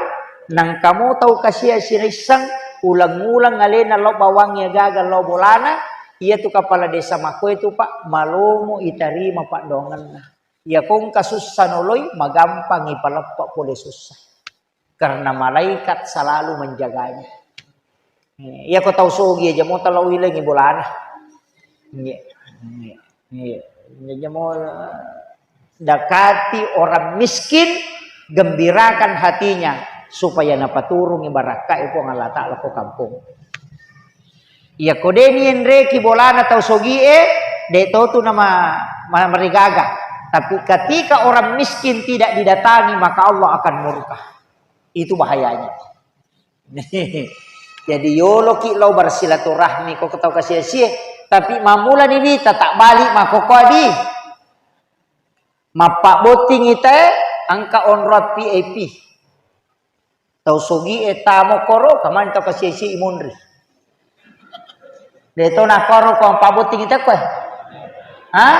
nangkamo tau kasiasi naisseng, uleng-uleng alena lao bawangngi agaga lao bolana, iyatu kepala desa makkoe tu, Pak, malomo itarima paddoangenna. Iya ko engka sussa noloi, magampang ipaleppa pole sussa. Karena malaikat selalu menjaganya. Iya ko tau sogi aja mo tau lao ilengi bolana. Iya. Iya. Iya. Iya, jamo, eh, Dekati orang miskin, gembirakan hatinya, supaya napaturungi barakkae Puang Allah Ta'ala ko kampong. Iya ko de' nienreki bolana tau sogie, de' to tu nama, ma-, marigaga. Tapi ketika orang miskin tidak didatangi, maka Allah akan murka. Itu bahayanya. Jadi yoloki lao bersilaturahmi ko tau kasiasie, tapi mamulani wita tak balik makoko di. Mappabotting itae engka onrong V I P. Tau sogie tamo koro, kamani tau kasiasie imunri. De' to nakoro ko mappabotting ita koe. Hah?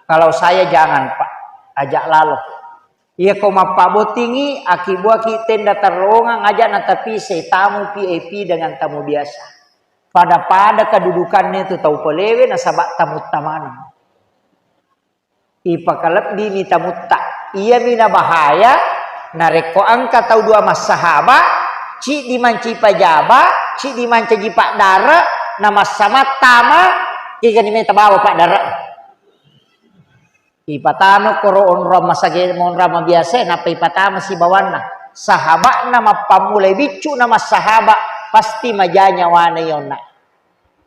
Kalau saya jangan, Pak. Ajak lalo. Iya ko mappabottingi, akibuaki tenda terowongan, aja' natapise tamu V I P dengan tamu biasa. Pada-pada kedudukannya itu tau pelewe nasaba' tamu tamana. Ipakalebbini tamutta. Iyami nabahaya, narekko engka tau dua massahaba, ciddi mancaji pajaba, ciddi mancaji paddare, na massamattama, kegani meta bawa paddare. Ipatama koro onrong masage, onrong mabiasa, nappa ipatama sibawanna. Sahaba'na mappammulai biccu na massahaba, pasti maja nyawana yonna.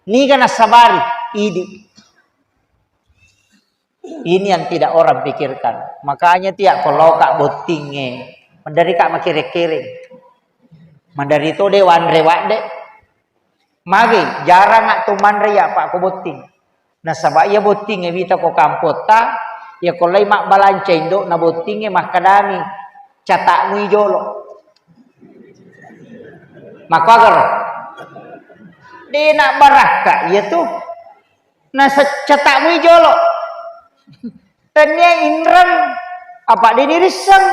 Niga nassabari? Idi. Ini yang tidak orang pikirkan. Makanya tiak ko loka bottingnge, mandari ka makere-kere. Mandari to de wanre wadde. Magi jarang tu manre ya Pak ko botting. Nasaba iya bottingnge wita ko kampotta, iya ko lai mabbalanca indo'na bottingnge makkedami, "Catakmui jolo." Makkuagaro? De na barakka iya tu. Nasa catakmui jolo. Tennia inreng apa de nirisseng.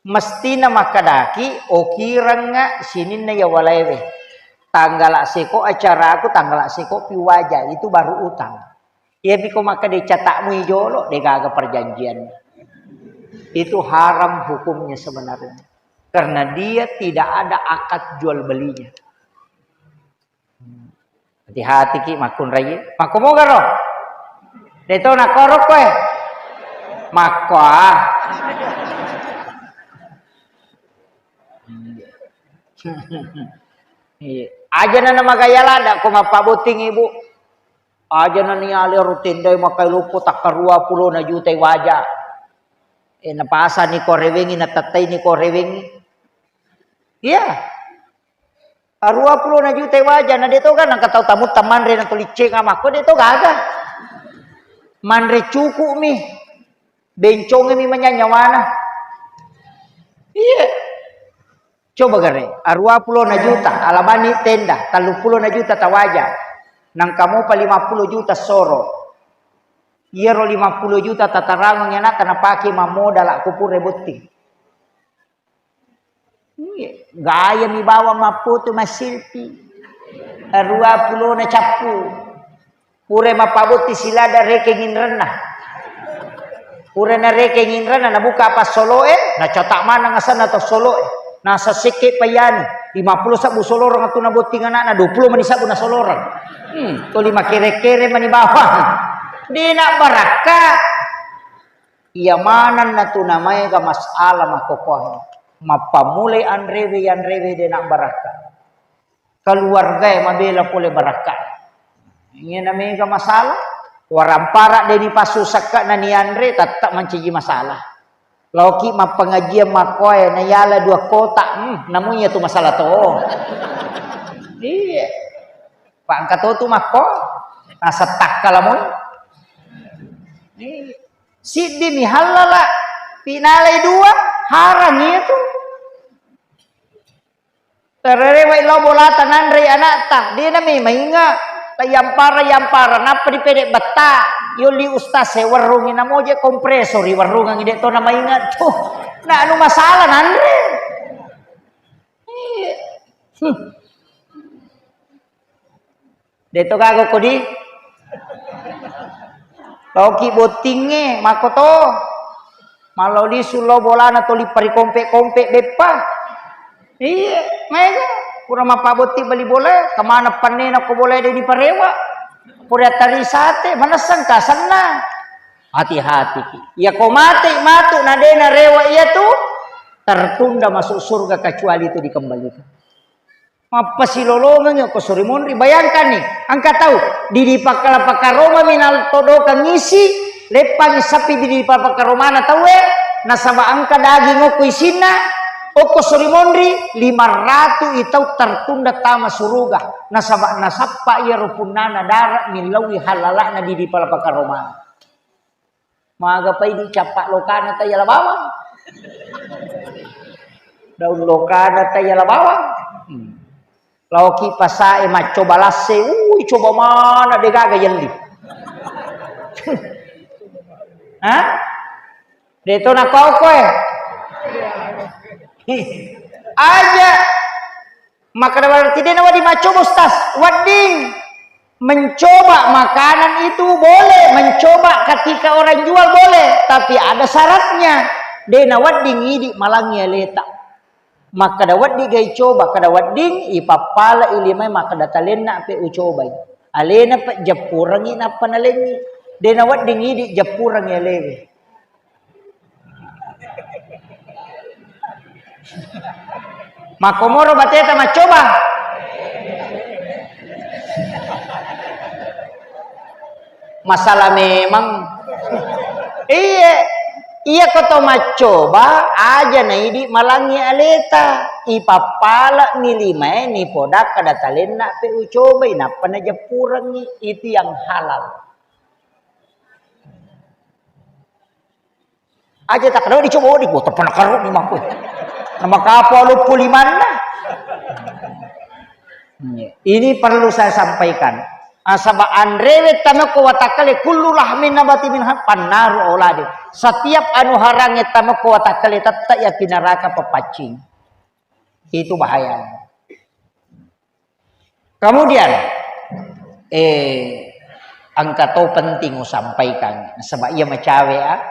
Mestina makkedaki, okirengnga sininna iya walaewe. Tanggala seko acaraku, tanggala seko pi waja, itu baru utang. Iyapi ko makkeda catakmui jolo, degaga perjanjian. Itu haram hukumnya sebenarnya. Karena dia tidak ada akad jual belinya. Hati-hati ki makkunrai. Makkumogaro? De to nakoro koe. Makko ah. Iya. Aja na namagaya lada ko mappabotting ibu. Aja na niale ro tendai makai loppo takkarua pulona juta waja. E napasani ko rewengi, natattai ni ko rewengi. Iya. Arua pulona juta waja na de to ga nangka tau tamutta manre na to liccenga makko de to gaga. Manre cukup mi. Bencongemi manyang nyawana. Iya. Coba gare, arua pulona juta, alabani tenda, tellu pulona juta tawaja. Nangka mopa lima puluh juta soro. Iyaro lima puluh juta tatarangang anakta napake mammodala ko pura botting. Iya, gaya mi bawang mappoto massilpi. Arua pulona cappu. Pura mappabotti silada rekeng inrenna. Pura narekeng inrenna, nabuka apa soloe, nacatak maneng asenna to soloe. Nasa sekke payani, lima puluh sabbu solorong atu nabotting anakna, dua puluh mani sabbu nasolorong. Hmm, toli makere-kere mani bawang. De na barakka. Iya manenna tu namaega masalah makkokoe. Mappammulai anrewe, anrewe de na barakka. Keluargae mabela pole barakka. Iyana mega masalah, warampara de nipassu sakka na nianre, tetap mancaji masalah. Laoki mappengajian makkoe, nayala dua kota, hmm, namu iya tu masalah to. Iya. Pak engka to tu makko, nasettakkala moi. Iya. Siddi mi hallala, pinalai dua, harang iya tu. Tarerewai lao bolata nanrei anakta, dena mi mainga. Tayampara-yampara, nappa dipede betta. Yolli ustaz e werrungi namoje kompresor i werrungangi de to namainga tu. Na anu masalah nanre. Iya. Hmm. De to gaga kodi. Laoki bottingnge, makko to. Malao lisu lao bolana toli parikompe-kompe beppa. Iya, maega. Pura mappabotting bali bola, kemana pannena ko bola de diparewa. Pura tari sate, manesseng kasenna. Hati-hatiki. Iya ko mate matu na de narewa iya tu, tertunda masuk surga kecuali itu dikembalikan. Mappasilolongengngi okko sori monri. Bayangkanni, engka tau di, di pakkala-pakkaromami naltodokang isi, leppangi sappi di, di pakkala-pakkaromana tauwe, nasaba engka daging okko isinna, okko sori monri, lima ratu i tau tertunda tama suruga, nasaba nasappa iyaro punnana dara millauwi halala'na di, di pakkala-pakkaromana. Maga pai dicappa lokana tayala bawang. Daun lokana tayala bawang. Hmm. Laoki pasae maccoba lasse, ui coba mana de gaga yelli. Hah? De to nakoko e. Aja. Makkeda berarti de nawedding maccoba, Ustaz. Wedding. Mencoba makanan itu boleh, mencoba ketika orang jual boleh, tapi ada syaratnya. De nawedding idi malangi aleta. Makkeda wedding gai coba, kada wedding ipappala ilimai makkeda talenna pe ucobai. Alena pe jeppurengi nappa nalengi. De nawedding idi jeppurengi alewe. Makkomoro bateta maccoba. Masalah memang. Iya, iya ko to maccoba aja na idi malangi aleta. Ipappala ni limae ni poda kada talenna pe ucobai nappa najeppurengi itu yang halal. Aja tak kenal dicoba di gua tepan karu ni mako. Nama kapal luppu limanna. Ini perlu saya sampaikan. Asaba anrewe tamako watakkale kullu lahmin nabati minha pannaru aulade. Setiap anu harange tamako watakkale tetta ya neraka pepaccing. Itu bahayanya. Kemudian, eh, engka to penting usampaikan. Sebab iya macawe, ah.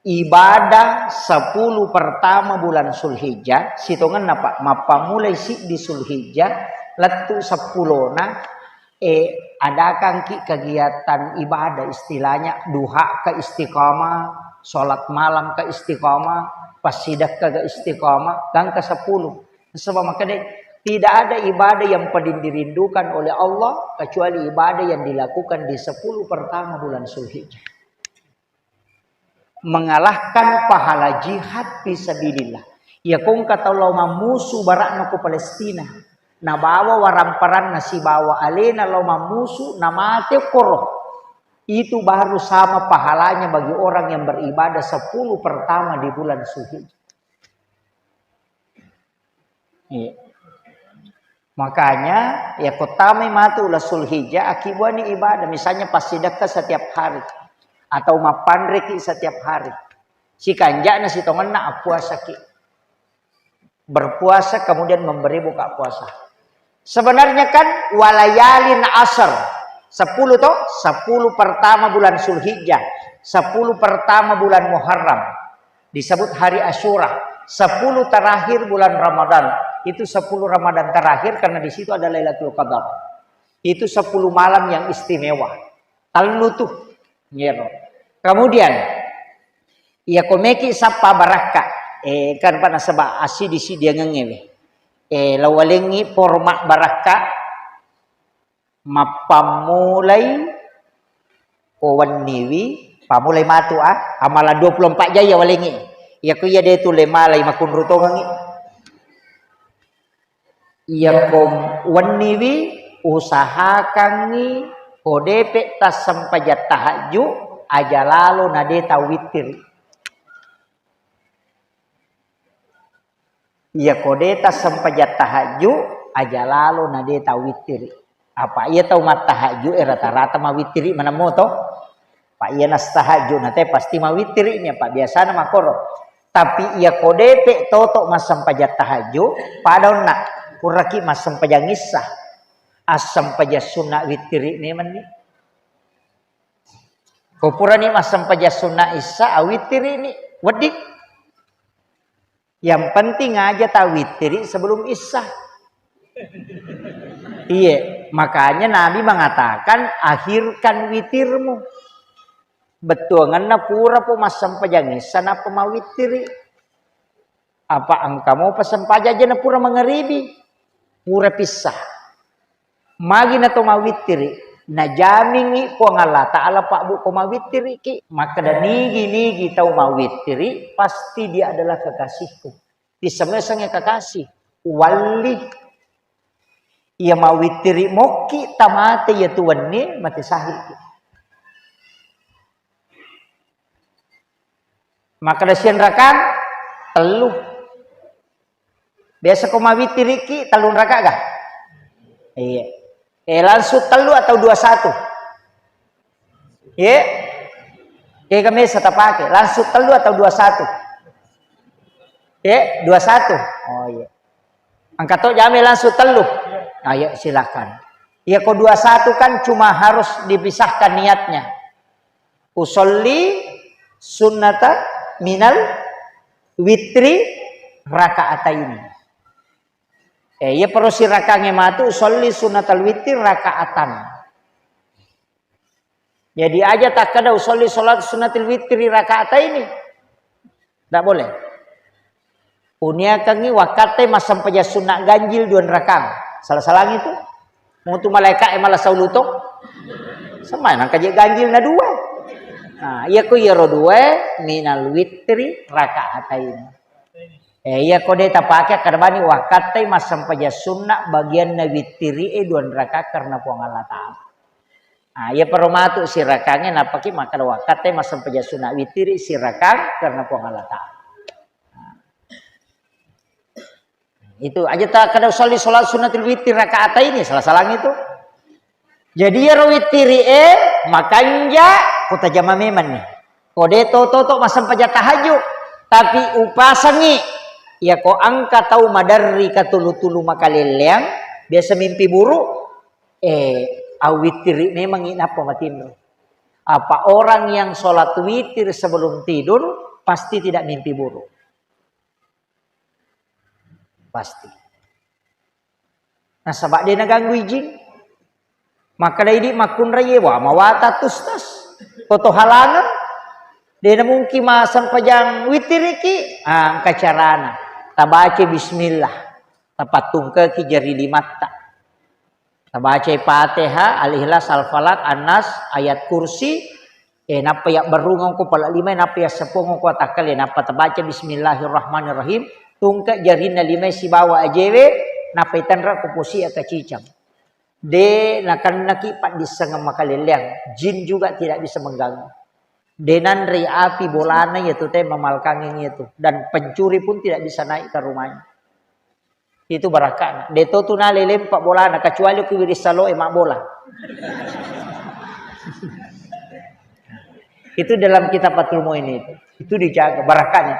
Ibadah sepuluh pertama bulan Zulhijjah, sitongenna, Pak, mappammulai siddi Zulhijjah, lettu seppulona, eh, adakangki kegiatan ibadah, istilahnya duha ke istiqamah, sholat malam ke istiqamah, passidekka ke istiqamah, gangka sepuluh. Sebab makanya tidak ada ibadah yang paling dirindukan oleh Allah kecuali ibadah yang dilakukan di sepuluh pertama bulan Zulhijjah. Mengalahkan pahala jihad fisabilillah. Iya kongka tau lao mammusu barakna ko Palestina. Nabawa waramparanna sibawa alena lao mammusu, namate koro. Itu baru sama pahalanya bagi orang yang beribadah sepuluh pertama di bulan Zulhijjah. Iya. Makanya, ya, kottamai matu la Zulhijjah, akibuani ibadah, misalnya passidekka setiap hari, atau mappanreki setiap hari. Sikanja'na sitongenna appuasaki. Berpuasa kemudian memberi buka puasa. Sebenarnya kan walayalin asar, sepuluh toh, sepuluh pertama bulan Zulhijjah, sepuluh pertama bulan Muharram. Disebut hari Asyura, sepuluh terakhir bulan Ramadan. Itu sepuluh Ramadan terakhir karena di situ ada Lailatul Qadar. Itu sepuluh malam yang istimewa. Tellu tuh. Ngero. Kemudian, iya komeki sappa barakka. Eh, kan pada sebab asi di sidiangengewe. Eh, lawalengi forma barakka. Mappammulai ko wenniwi, pammulai matu, ah, amalan dua puluh empat jam iya walengngi. Iya ko iya de tulle malai makunru tongengngi. Iya ko wenniwi usahakangngi ko depe tassempajang tahajju aja lalo na de tawittiri. Iya ko de tassempajang tahajju, aja lalo na de tawittiri. Apa iya tau mattahajju e rata-rata mawittiri manammo to. Pak iya nastahajju na te pasti mawittiri ni apa biasana makoro. Tapi iya ko depe toto massempajang tahajju, pada onna puraki massempajang issa. Assempajang sunna wittiri memang ni. Ko purani massempajang sunna issa, awittiri ni. Wedding. Yang penting aja tawittiri sebelum isya. Iye. Makanya Nabi mengatakan, "Akhirkan witirmu." Bettuangenna pura po massempajang issa nappa mawittiri. Apa engka mopa sempajang aja na pura mangaribi, pura pissa. Magi na to mawittiri, najamingi Puang Allah Ta'ala, Pak Bu, ko mawittiriki, makkeda, "Nigi-nigi tau mawittiri, pasti dia adalah kekasihku." Tissemeseng ya kekasih, walli. Iya mawittiri mokki, tamate iya tuwenni, mate sahiki. Makkeda siang rakang, tellu. Biasa ko mawittiriki tellung raka ga? Iya. Eh, langsung tellu atau dua satu? Ye? Kega mesa tapake, langsung tellu atau dua satu? Ye, dua satu. Oh iya. Engka to jame langsung tellu. Ayo silakan. Ya ko dua satu kan cuma harus dipisahkan niatnya. Usolli sunnata minal witri rakaataini. Eh, iya paro sirakangnge matu usolli sunnatal witri rakaatan. Jadi aja takkeda usolli salat sunnatil witri rakaataini. Tidak boleh. Uniakangngi wakkatte massempajang sunna ganjil dua rakang. Salah-salangi tu. Mutu malaika e malah sauluto. Semai nangka je ganjil na dua. Nah, iya ko iyaro dua minal witri rakaataini. Eh, iya ko de tapake akkeda bani wakkatte massempajang sunna bagianna witiri e dua raka karena Puang Allah Ta'ala. Ah, iya paro matu sirakangnge nappaki makkeda wakkatte massempajang sunna witiri sirakang karena Puang Allah Ta'ala. Itu aja takkeda usolli salat sunnatil witri rakaataini, salah-salang itu. Jadi iyaro witiri e makanja ko tajama memang nih. Ko de to toto massempajang tahajud, tapi upasangi iya ko engka tau maderri katulu-tulu makalelleang, biasa mimpi buruk, eh, awitiri memang i nappa matinro. Apa orang yang sholat witir sebelum tidur pasti tidak mimpi buruk. Pasti. Nasaba de naganggu ijing. Makkeda idi makkunrai, wah, mawata tustas. Foto halangan. De namungkin massempajang witiriki. Ah, engka carana. Tabaca bismillah. Tapattungkeki jari limatta. Tabacai Fatihah, Al-Ikhlas, Al-Falaq, An-Nas, Ayat Kursi, eh, nappa yabberrungeng ko pala lima, nappa yassepongeng ko atakkale, nappa tabaca Bismillahirrahmanirrahim, tungke jarinna lima sibawa ajewe, nappa itanra ko posi akacicang. De nakennaki paddissengeng makalelleang, jin juga tidak bisa mengganggu. De nanrei api bolana iyatu te mamalkangeng iyatu, dan pencuri pun tidak bisa naik ke rumahnya. Itu barakana. De to tu nalai lempa bolana, kecuali ku wiring saloe mabbola. Itu dalam kitab Fathul Muin itu. Itu dijaga barakanya.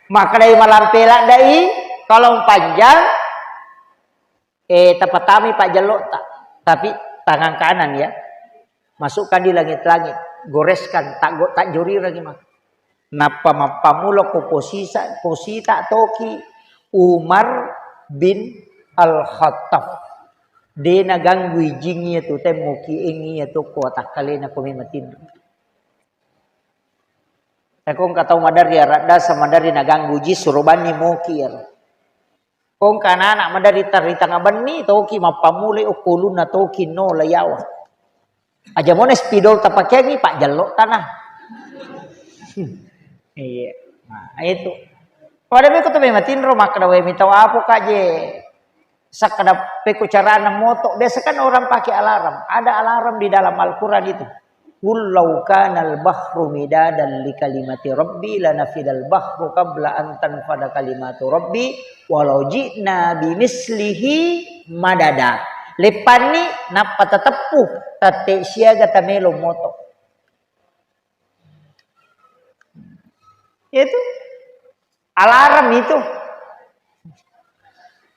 Maka dari malampe ladai, kalau panjang, eh, tapatami pak jello ta. Tapi tangan kanan ya. Masukkan di langit-langit, goreskan, tak go-, tak jori lagi mah. Nappa mappamulo ko posisa, posita toki Umar bin Al-Khattab. De naganggu ijing iyatu temmuki engi iyatu ko takkalena ko mematinro. Takong katau madari aradda sa madari naganggu ji surubanni moki iyaro. Kong kana anak madari tari tanga benni toki mappamulai okkulunna toki no layawa. Aja mone spidol tapakeangi pak jello tanah. Iya. Nah, itu. Pada meko tu memang tinro makkeda we mitau apo kaje. Sakkeda peko carana moto. Biasa kan orang pakai alarm. Ada alarm di dalam Al-Quran itu. Qul law kanal bahru midadan li kalimati rabbi lanafidal bahru qabla an tanfada kalimatu rabbi walau ji'na bimislihi madada. Leppanni nappa tateppu, tatte siaga tamelo moto. Itu alarm itu.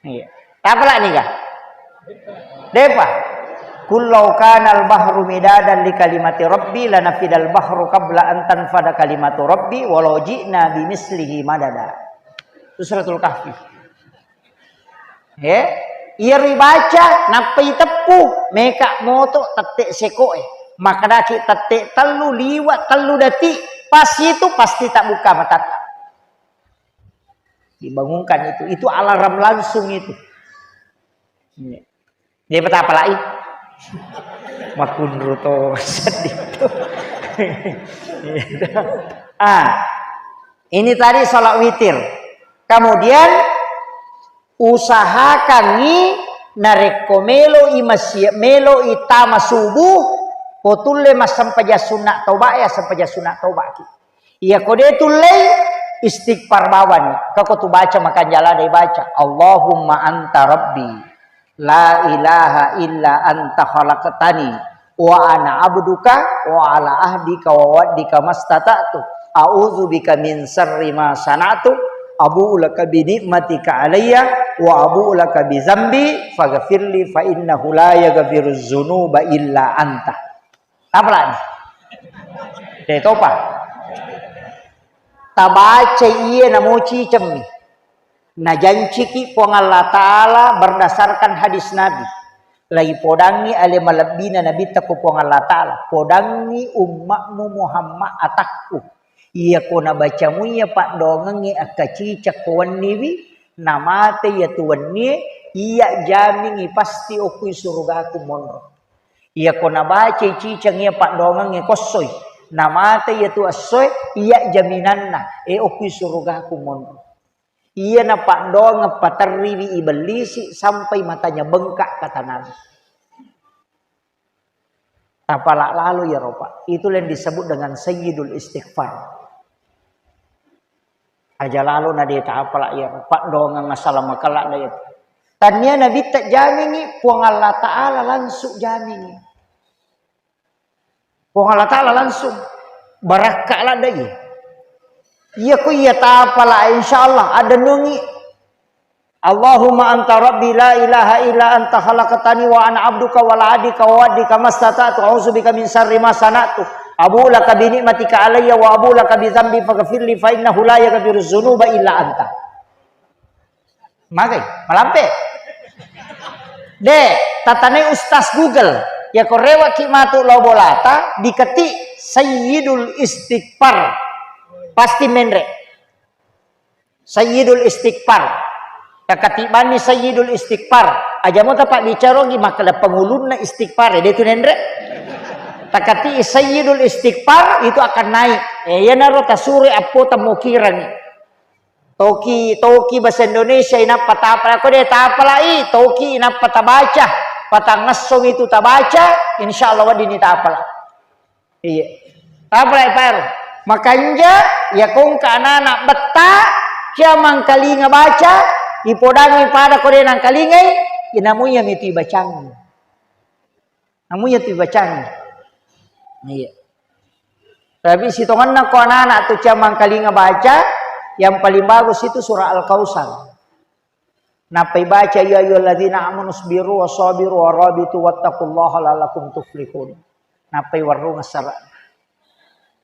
Iya. Apa lagi nih, Kak? Depa. Qul law kanal bahru midadan li kalimati rabbi lanafidal bahru qabla an tanfada kalimatu rabbi walau ji'na bimislihi madada. Itu Suratul Kahfi. Ya. Iyaro ibaca, nappa iteppu, meka moto tette sekoe. Makkedaki tette tellu, liwa tellu detik, pas itu pasti tabbuka matatta. Dibangunkan itu, itu alarm langsung itu. Iya. Dia patapalai. Makunru to sedih to. Ah, ini tadi sholat witir. Kemudian usahakangngi narekko melo i masjid, melo i tama subuh, potulle massempajang sunna toba ya, sempajang sunna toba ki. Iyako de tullei, istighfar bawani. Kako tu baca makanja lada ibaca, "Allahumma anta rabbi, la ilaha illa anta khalaqtani, wa ana abduka, wa ala ahdika wa wa'dika mastata'tu. A'udzu bika min syarri ma sana'tu, abu'u laka bi ni'matika alayya, wa abu'u laka bi dzambi, faghfirli fa innahu la yaghfirudz dzunuba illa anta." Tapalani. De topa. Tabaca iye namo cicemmi. Najanciki Puang Allah Ta'ala berdasarkan hadis Nabi. Laipodangngi ale malebbina Nabitta ko Puang Allah Ta'ala. Podangngi ummakmu Muhammad atakku. Iyako nabacamu iya paddoangengnge akkaciceng ko wenniwi, namate iyatu wennie, iya jamingi pasti okkui surugaku monro. Iyako nabacai ciceng iya paddoangengnge kossoi, namate iyatu essoe, iya jaminanna, e, okkui surugaku monro. Iyana paddoangeng paterriwi ibellisi sampai matanya bengkak, kata Nabi. Tapala lalo iyaro, Pak. Itulah yang disebut dengan sayyidul istighfar. Aja lalo na de tapala iyaro, paddoangeng asala makala da iyatu. Tania Nabitta jamingi, Puang Allah Ta'ala langsung jamingi. Puang Allah Ta'ala langsung barakka ladde iya. Iya ko iya tapala, insyaallah ada nungi. Allahumma anta rabbi la ilaha illa anta khalaqtani wa ana abduka wa la adika wa wadika mastata'tu a'udzubika min syarri ma sana'tu abu'u laka bi ni'matika alayya wa abu'u laka bi dzambi faghfirli fa innahu la yaghfiru dzunuba illa anta. Magai, malampe. De, tatanai Ustaz Google. Ya ko rewaki matu lao bolata, diketik Sayyidul Istighfar. Pasti menre. Sayyidul Istighfar. Takatibanni Sayyidul Istighfar. Aja mo tapabbicarogi makkeda pengulunna istighfar. Ya, de tu nenre. Takati Sayyidul Istighfar itu akan naik. Eh, iyanaro tasuro appo tamokirangi. Toki, toki bahasa Indonesia inappa tapala, ko de tapalai, toki inappa tabaca, patangngesso itu tabaca, insyaallah weddinni tapala. Iya. Tapalai paru. Makanja, ya kongka anak-anak betta, cia mangkalinga baca, ipodangi pada ko de nangkalingai, inamu iya mitu ibacangi. Namu iya tu ibacangi. Iya. Tapi sitongenna ko anak-anak tu cia mangkalinga baca, yang paling bagus itu surah Al-Kautsar. Nappai baca, "Ya ayyuhalladzina amanu isbiru wa sabiru wa rabitu wattaqullaha la'allakum tuflihun." Nappai warung sara.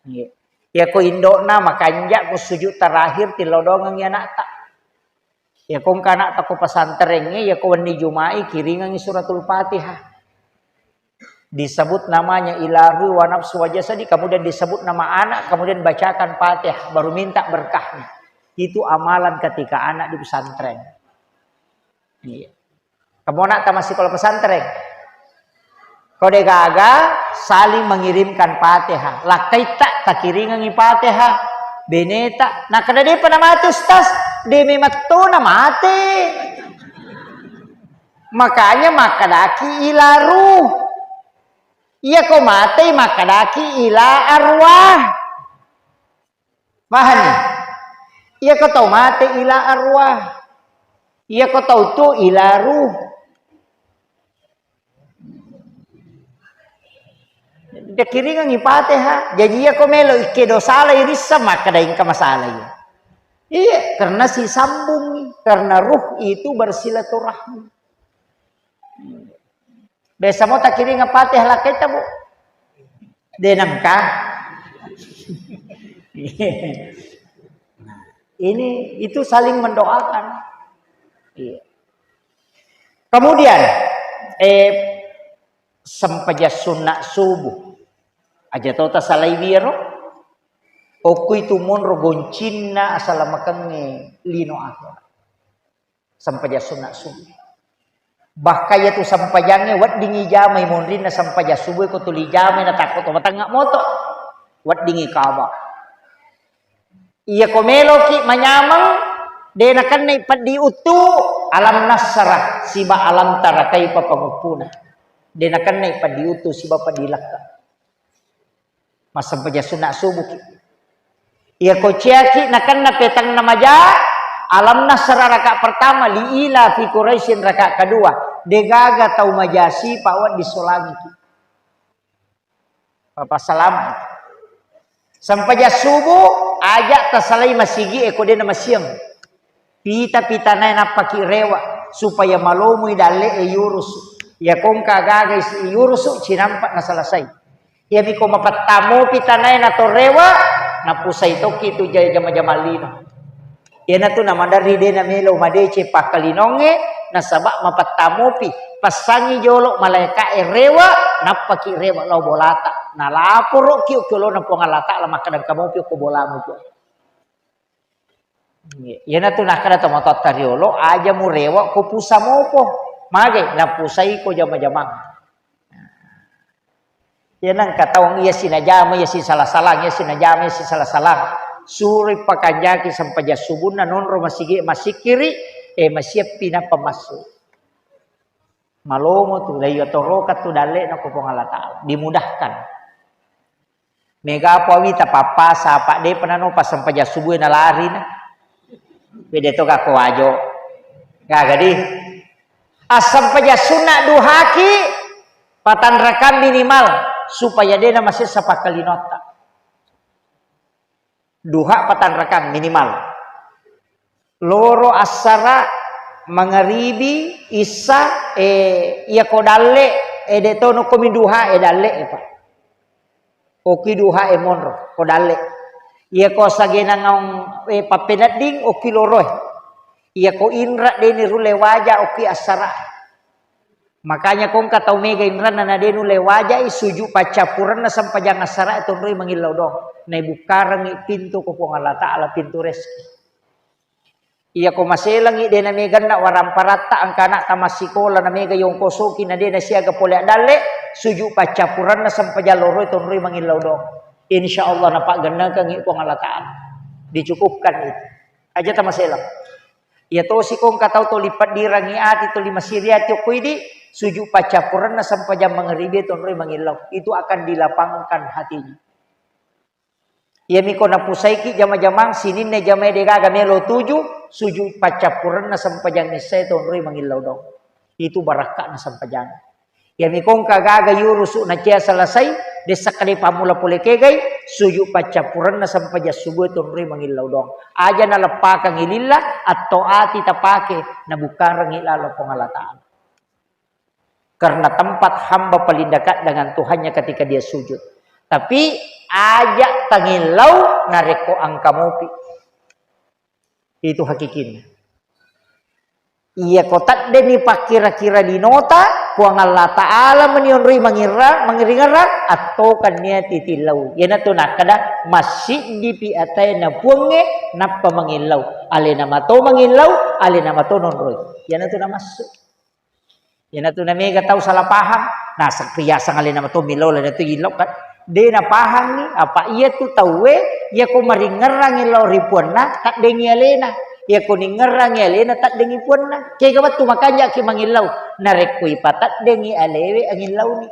Iya. Ya ko indokna makanja ko sujud terakhir tilodongengi anakta. Ya ko engka anakta ko pesantrengnge, ya ko wenni Juma'i kiringengi suratul Fatihah. Disebut namanya ila ruhi wa nafsi wa jasadi, kemudian disebut nama anak, kemudian bacakan Fatihah, baru minta berkahnya. Itu amalan ketika anak di pesantren. Iya. Kamu anakta masih sekolah pesantren. Ko de gaga saling mengirimkan Fatihah. Lakkaitta takiringengi Fatihah. Beneta, nakkeda depa namate Ustaz, de memetto namate. Makanya makkedaki ila ruh. Iya ko matei makkedaki ila arwah. Pahani? Iya ko tau mate ila arwah. Iya ko tau tu ila ruh. Dikiringengi Fatihah. Jadi iya ko melo ikkedo salai rissa, makkeda engka masalah iya. Iya, karena sisambungi, karena ruh itu bersilaturahmi. Biasa mo takiringa Fatihah lakkaita, Bu? De nengka. Ini itu saling mendoakan. Iya. Kemudian, eh, sempajang sunna subuh. Aja to tasalai wiro. Okko itu monro goncinna asalamakengnge lino akhirat. Sempajang sunna subuh. Bahkan iyatu sempajangnge weddingi jamai monrinna sempajang subuh ko tuli jamai na takko to matengnga moto. Weddingi kaba. Iyako meloki manyameng, de nakennai peddi uttu, alam nassara siba alam tara kaifa panguppuna. De nakennai peddi uttu siba peddi lekka. Massempajang sunna subuhki. Iyako ciaki nakenna petanna maja, alam nassara raka pertama, li ila fi Quraisyin raka kedua. Degaga tau maja sipa wedding solangiki. Papa salama. Sempajang subuh, aja tasalai masigi e ko de namasiang. Pita-pitanae nappaki rewa, supaya malomui dalle e yurusu. Iya kongka gaga isi yurusu, cinampa nasalasai. Iya miko mapettamopi tanae nato rewa, napusai tokki tu ja-, jama-jama lino. Iyanatu namaderri de namelo madeceng pakkalinongnge, nasaba mapettamopi. Passangi jolo malaeka'e rewa, nappaki rewa lao bolata. Nalaporoki okki olona Puang Allah Ta'ala makkeda engka mopi okko bolamu, Puang. Iyanatu nakkeda tomatoatta riolo, aja murewa ko pusa mopo. Mage, napusai ko jama-jamang. Iya nengka taung iya sinajama iya sisala-salang, iya sinajama iya sisala-salang. Suroi pakanjaki sempajang subunna nonro masigi masikiri, eh, masiappi nappa massu. Malomo tu, dai atoroka tu dalle'na ko Puang Allah Ta'ala. Dimudahkan. Mega apa wita pappasa, apa depa nano pas sempajang subuh na lari na. Bede to gako wajo. Gaga di. Assempajang sunna duhaki, patanrakang minimal, supaya dena masessa pakkalinotta. Duha patanrakang minimal. Loro, assara, mangaribi, issa, eh, iya ko dalle, eh, de tono komi duha, eh, dalle, eh, Pak. Okki duha e monro, ko dalle. Iya ko sagenang, eh, pappenedding, okki loro e. Iya ko inra deni rulle waja, okki assara. Makanya kongka tau mega inranna na de nulle wajai, suju paccappurenna sempajang assara e tonroi mangillau dong. Naibukkarengngi pintu ko Puang Allah Ta'ala, pintu rezeki. Iya ko maselengngi de na mega na waramparatta, engka anakta massikola na mega yongkosoki na de na siaga pole addalle, suju paccappurenna sempajang loroi tonroi mangillau dong. Insya Allah napaggennekengngi Puang Allah Ta'ala. Dicukupkan itu. Aja tamaseleng. Iya tosi ko engka tau toli peddirangngi ati, toli masiri ati okko idi, suju paccappurenna sempajang mangaribi tonroi mangillau. Itu akan dilapangkan hatinya. Iyami ko napusaiki jama-jamang, sininna jamae degaga melo tuju, suju paccappurenna sempajang issae tonroi mangillau dong. Itu barakka'na sempajang. Iyami ko engka gaga yurusu na cia selesai, dessa kade pammula pole kegai, suju paccappurenna sempajang subuh tonroi mangillau dong. Aja naleppakangngi lilla, atto ati tapake, nabukkarengngi lalo Puang Allah Ta'ala. Karena tempat hamba paling dekat dengan Tuhannya ketika dia sujud. Tapi aja tangillau narekko engka mopi. Itu hakikinna. Iya ko teddeni pakkira-kira linota, Puang Allah Ta'ala meni onroi mangirra-, mangiringerang, attokannia titillau. Iyanatu nakkeda, massiddipi ataena Puangnge, nappa mangillau. Alena mato mangillau, alena mato nonroi. Iyanatu namassu. Iyanatu namega tau salah paham. Nah, riaseng alena mato millau, alena tu illau kan. De napahangngi, apa iyatu tauwe, iyako maringngerrangngi lao ri puanna, taddengngi alena. Iyako ningngerrangngi alena, taddengngi puanna. Kega wettu makanjaki mangillau. Narekko ipataddengngi alewe, angillauni.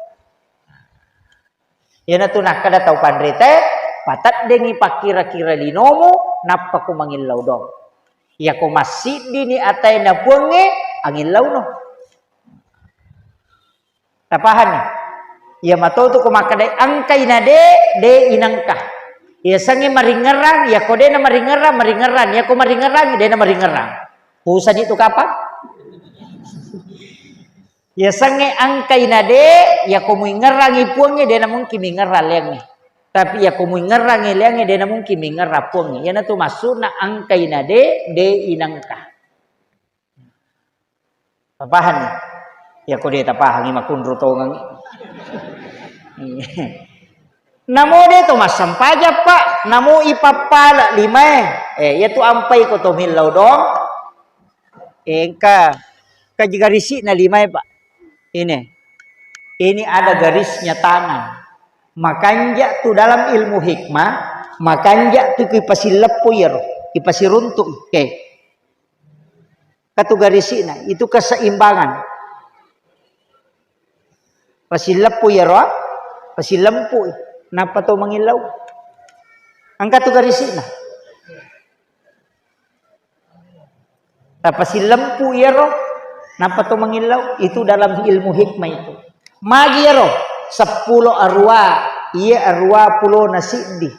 Iyanatu nakkeda tau panritae, pataddengngi pakkira-kira linomu, nappa ko mangillau dong. Iyako massiddini ataena Puangnge, angillauno. Tapahanni? Iya matotu ko makkedai engkai na de, de inengka. Iyasengnge maringngerang, iyako de na maringngerang, maringngerang. Iyako maringngerang, de na maringngerang. Pusani tu kapang? Iyasengnge engkai na de, iyako muingngerangngi Puangnge, de na mungkin mingngerang leangnge. Tapi iyako muingngerangngi leangnge, de na mungkin mingngerang Puangnge. Iyanatu maksudna engkai na de, de inengka. Papahanni? Ya ko de tapahangi makunru tongengi. Namo de to massempajang, Pak, namo ipappala limae. Eh, iya tu ampai ko to millau dong. Eh, engka kaji garisi'na limae, Pak. Ini. Ini ada garisnya tangan. Makanja tu dalam ilmu hikmah, makanja tu ipasileppo iyaro, ipasiruntu. Oke. Katu garisi'na, itu keseimbangan. Pasileppu iyaro, pasilempu, nappa to mangillau. Engka tu garisi'na. Tapasilempu iyaro, nappa to mangillau. Itu dalam ilmu hikmah itu. Magi iyaro, seppulo arwa, iya arwa pulona siddi.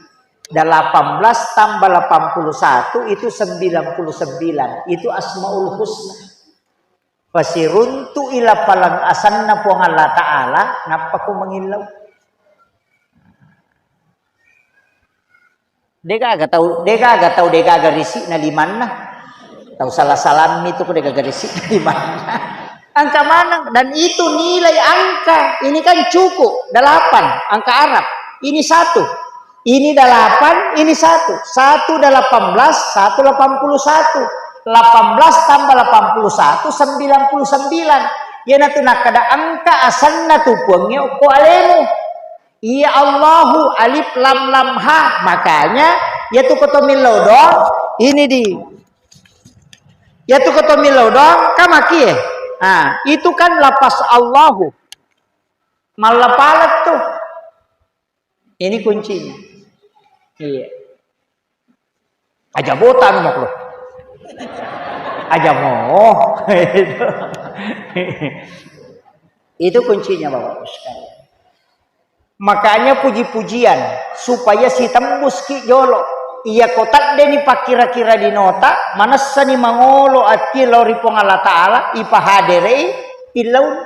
Delapan belas tambah delapan puluh satu itu sembilan puluh sembilan. Itu Asmaul Husna. Pasiruntu'i lapaleng asenna Puang Allah Ta'ala, nappa ko mangillau. Degaga tau, degaga tau, degaga risi'na limanna. Tau salah-salammi tu ko degaga risi'na limanna. Angka maneng, dan itu nilai angka. Ini kan cukup, delapan, angka Arab. Ini satu. Ini delapan, ini satu. Satu delapan belas, satu delapan puluh satu. Delapan belas tambah delapan puluh satu, sembilan puluh sembilan. Iyanatu nakkeda engka asenna tu Puangnge okko alemu. Iya Allahu alif lam lam ha. Makanya, iya tu koto millau doang, ini di. Iya tu koto millau doang, kamaki eh. Nah, itu kan lapas Allahu. Mallapaleng tu. Ini kuncinya. Iya. Aja bota anu makro. Aja mo. Itu kuncinya, Bapak Ibu sekalian. Makanya puji-pujian supaya sitembus ki jolo. Iya ko tadde ni pakkira-kira dinota, manessani mangolo ati lao ri Puang Allah Ta'ala, ipahaderei, illaun.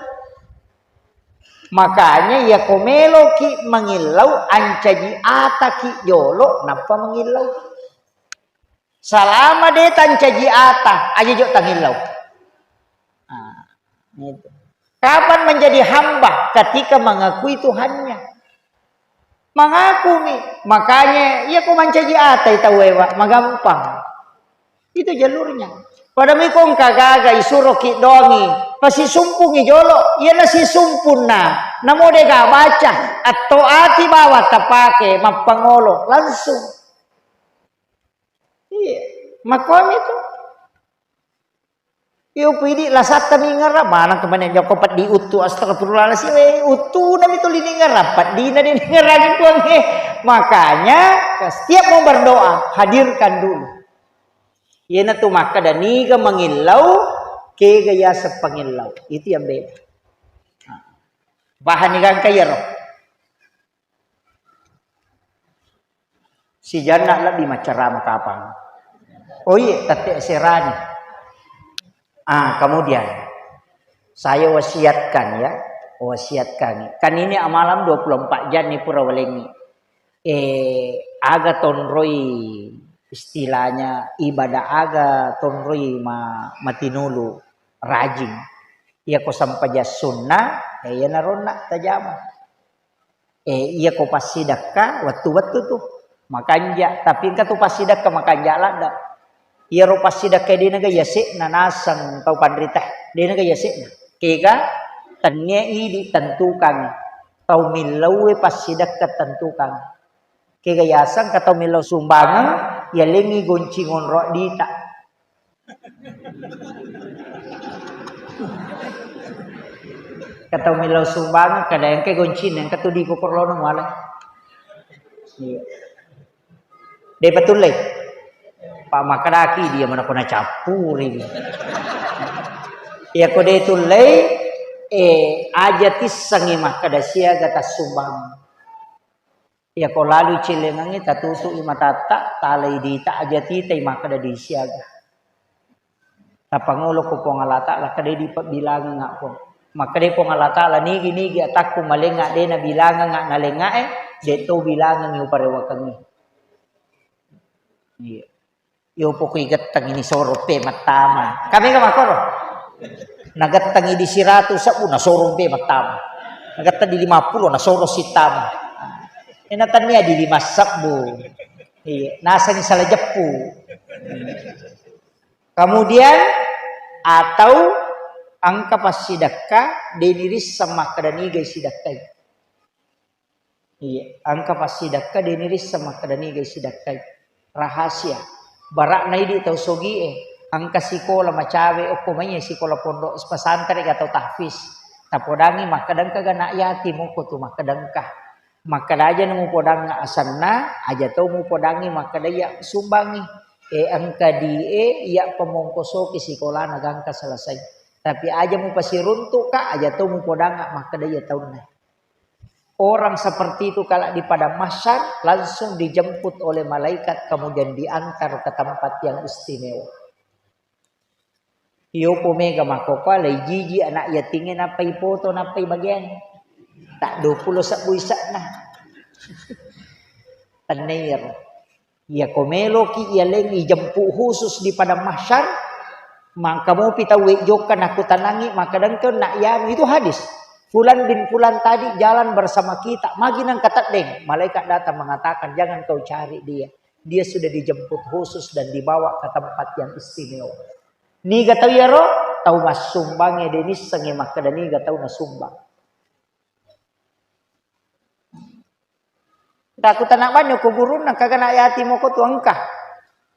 Makanya iya ko meloki mangillau, ancaji ataki jolo, nappa mangillau. Salama de tancaji ata, aja jo tangillau. Nah, itu. Kapan menjadi hamba? Ketika mengakui Tuhannya. Mengakumi. Makanya, iya ko mancaji atai tauwe, Pak, magampang. Itu jalurnya. Pada miko engka gaga isuroki doangi, pasisumpungi jolo, iyana sisumpunna, namo dega baca, atto ati bawang tapake, mappangolo, langsung. Iya, makkomi tu. Iyo pidi lasatta mingerra, maneng kemana joko peddi uttu, astagfirullahaladzim, eh, uttu nami tuli ningerra, peddina di ningerra di Puang, eh. Makanya, setiap mau berdoa, hadirkan dulu. Iyanatu makkeda niga mangillau, kega yaseng pangillau. Itu yang beda. Pahani gangka iyaro. Sijanna lebbi maccarama kapang. Oh iya, tette serani. Ah, kemudian saya wasiatkan ya, wasiatkan. Kan ini amalam dua puluh empat jam nih pura walengi. Eh, aga tonroi istilahnya ibadah aga tonroi ma-, matinulu rajin. Iya ko sampajang sunna, eh, iya naronna tajama. Eh, iya ko passidekka, wettu-wettu tu. Makanja, tapi engka tu passidekka makanja ladde. Iyaro passidekka de naga yase'na naseng tau panrita, de naga yase'na. Kega, tennia idi tentukan. Tau millauwe passidekka tentukan. Kega yaseng ka tau millau sumbangeng, yalengngi goncing onro dita. Ka tau millau sumbangeng, kada engka goncing, engka tu di kokorlono muala. Iya. De patullei. Pak makadaki dia mana kona cappuri. Iya ko de tullei, eh, aja tissengi makkada siaga tassumbangeng. Iya ko lalu cilengengngi tatutu'i matatta, talai dita aja titai makkada disiaga. Tapangolo ko Puang Allah Ta'ala, kade dipabbilangeng ko. Makkade Puang Allah Ta'ala, nigi-nigi atakku malenga de nabilangeng nalenga e, de to bilangeng uparewakengngi. Iya. Yo pokoi getteng ini soro pe mattama. Kami ga makoro. Nagettangi di siratu sebbu, nasoro mpe mattama. Nagettang di lima puluh, nasoro sittama. Ena tania di lima sebbu. Iya, nasengi salah jeppu. Kemudian, atau engka passidekka, de' nirisseng makkeda nigai sidekkai. Iya, engka passidekka, de' nirisseng makkeda nigai sidekkai. Rahasia. Bara'na idi tau sogie, engka sikola macawe, okko maiye sikola pondok pesantren atau tahfiz. Tapodangi makkeda engka ga anak yatim, okko tu makkeda engka. Makkeda aja na mupodangnga asenna, aja to mupodangngi makkeda iya sumbangngi. E, engka die, iya pamongkosoki sikolana gangka selesai. Tapi aja mupasiruntuka, aja to mupodangnga makkeda iya taunna. Orang seperti itu kalau di padang mahsyar langsung dijemput oleh malaikat kemudian diantar ke tempat yang istimewa. Iyo po mega makkokkoe, lai jiji anak yatingnge nappai poto, nappai bagian. Tak dua puluh sebbu ise'na. Tenneiro. Iya ko meloki iya leng ijemput khusus di padang mahsyar, maka mopi tau jokka nakutanangi, maka dengke nak yanu itu hadis. Fulan bin Fulan tadi jalan bersama kita, magi nang kateddeng. Malaikat datang mengatakan, "Jangan kau cari dia. Dia sudah dijemput khusus dan dibawa ke tempat yang istimewa." Niga tau iyaro? Tau massumbangnge, de' nissengngi makkeda niga tau nasumbang. Takutana banni ko gurunna, kaga nak yatim moko tu engka.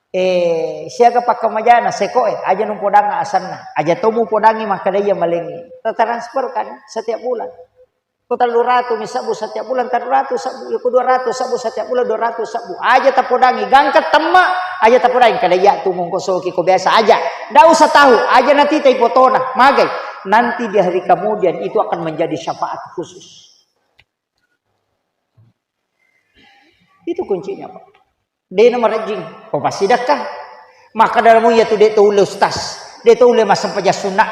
Eh, siaga pakkamajana sekoe, aja nupodangnga asenna. Aja to mupodangngi makkeda iya malengngi. Tertransfer kan setiap bulan. Ko tellu ratu mi sebbu setiap bulan, tellu ratu sebbu, ko dua ratu sebbu setiap bulan, dua ratu sebbu. Aja tapodangngi, gangka temma, aja tapodangngi. Kada iya tu mongkosoki ko biasa aja. Ndak usah tahu, aja natitai fotona, magai. Nanti di hari kemudian itu akan menjadi syafaat khusus. Itu kuncinya, Pak. De' na marejjing, ko passidekka. Maka dalam iya tu de' to ulle ustaz, de' to ulle massempajang sunna,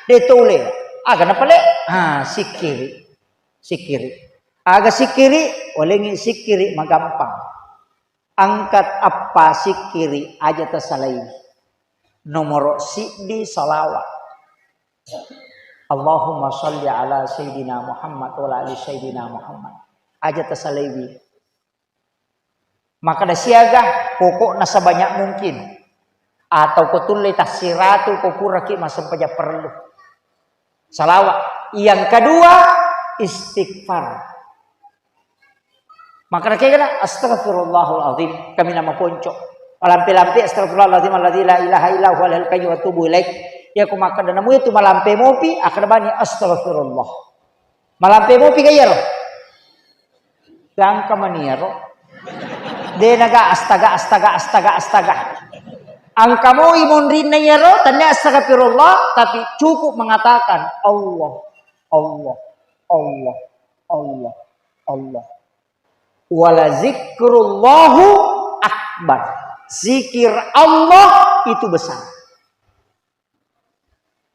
de' to ulle. Aga na pale? Ah, sikkiri. Sikkiri. Aga sikkiri? Walengngi sikkiri magampang. Angkat appa sikkiri aja tasalai. Nomoro siddi salawat. Allahumma salli ala Sayyidina Muhammad wa ala ali Sayyidina Muhammad. Aja tasalaiwi. Makkeda siaga, pokokna sebanyak mungkin. Atau ko tulle tassiratu ko puraki massempajang parellu. Salawat. Yang kedua, istighfar. Makkeda kegana, "Astaghfirullahal azim." Kami nama ponco. Malampe-lampe, "Astaghfirullahaladzim alladzi la ilaha illa huwal hayyul qayyum wa atubu ilaih." Ya, ko makkeda namu itu malampe mopi, akkeda bani, "Astaghfirullah." Malampe mopi ga iyaro? Gangka mani iyaro. De' naga astaga, astaga, astaga, astaga. Angka moi monrinna iyaro, tania astagfirullah, tapi cukup mengatakan, "Allah, Allah, Allah, Allah, Allah." Wala zikrullahu akbar. Zikir Allah itu besar.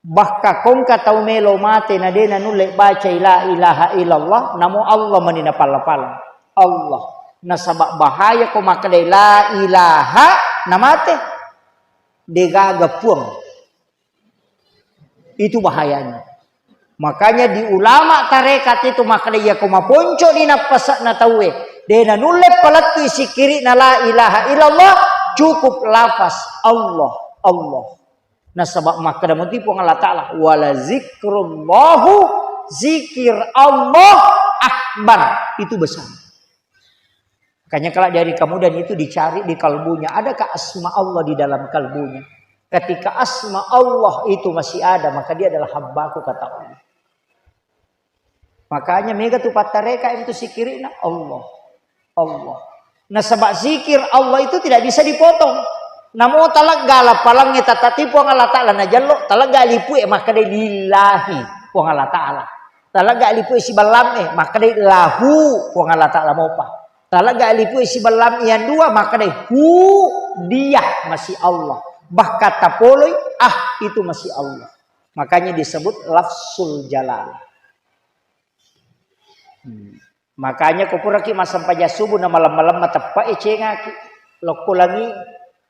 Bahkan ko engka tau melo mate na de' nanulle bacai la ilaha illallah, namo Allah mani napalla-palla. Allah. Nasaba bahaya ko makkedai la ilaha namate. De' gaga puang. Itu bahayanya. Makanya di ulama tarekat itu makkeda, iya ko maponco ni nappase'na tauwe, de' nanulle palettui sikkiri'na la ilaha illallah, cukup lafaz Allah, Allah. Nasaba makkeda muti Puang Allah Ta'ala, "Wala zikrullahu, zikir Allah akbar." Itu besar. Makanya kalau dari kemudian itu dicari di kalbunya, adakah asma Allah di dalam kalbunya? Ketika asma Allah itu masih ada, maka dia adalah hambaku, kata Allah. Makanya mega tu pattareka itu sikkiri'na Allah. Allah. Nasaba zikir Allah itu tidak bisa dipotong. Namo talegga lapalangnge tatati Puang Allah Ta'ala najello, talegga lipue makkeda lillahi Puang Allah Ta'ala. Talegga lipue siballamme makkeda lahu Puang Allah Ta'ala mopa. Talegga lipue siballam yang dua makkeda hu dia masih Allah. Bahkan tapoloi ah itu masih Allah. Makanya disebut lafzul jalal. Hmm. Makanya ko puraki massempajang subuh na malem-malem mateppe'i cengaki. Lokko langi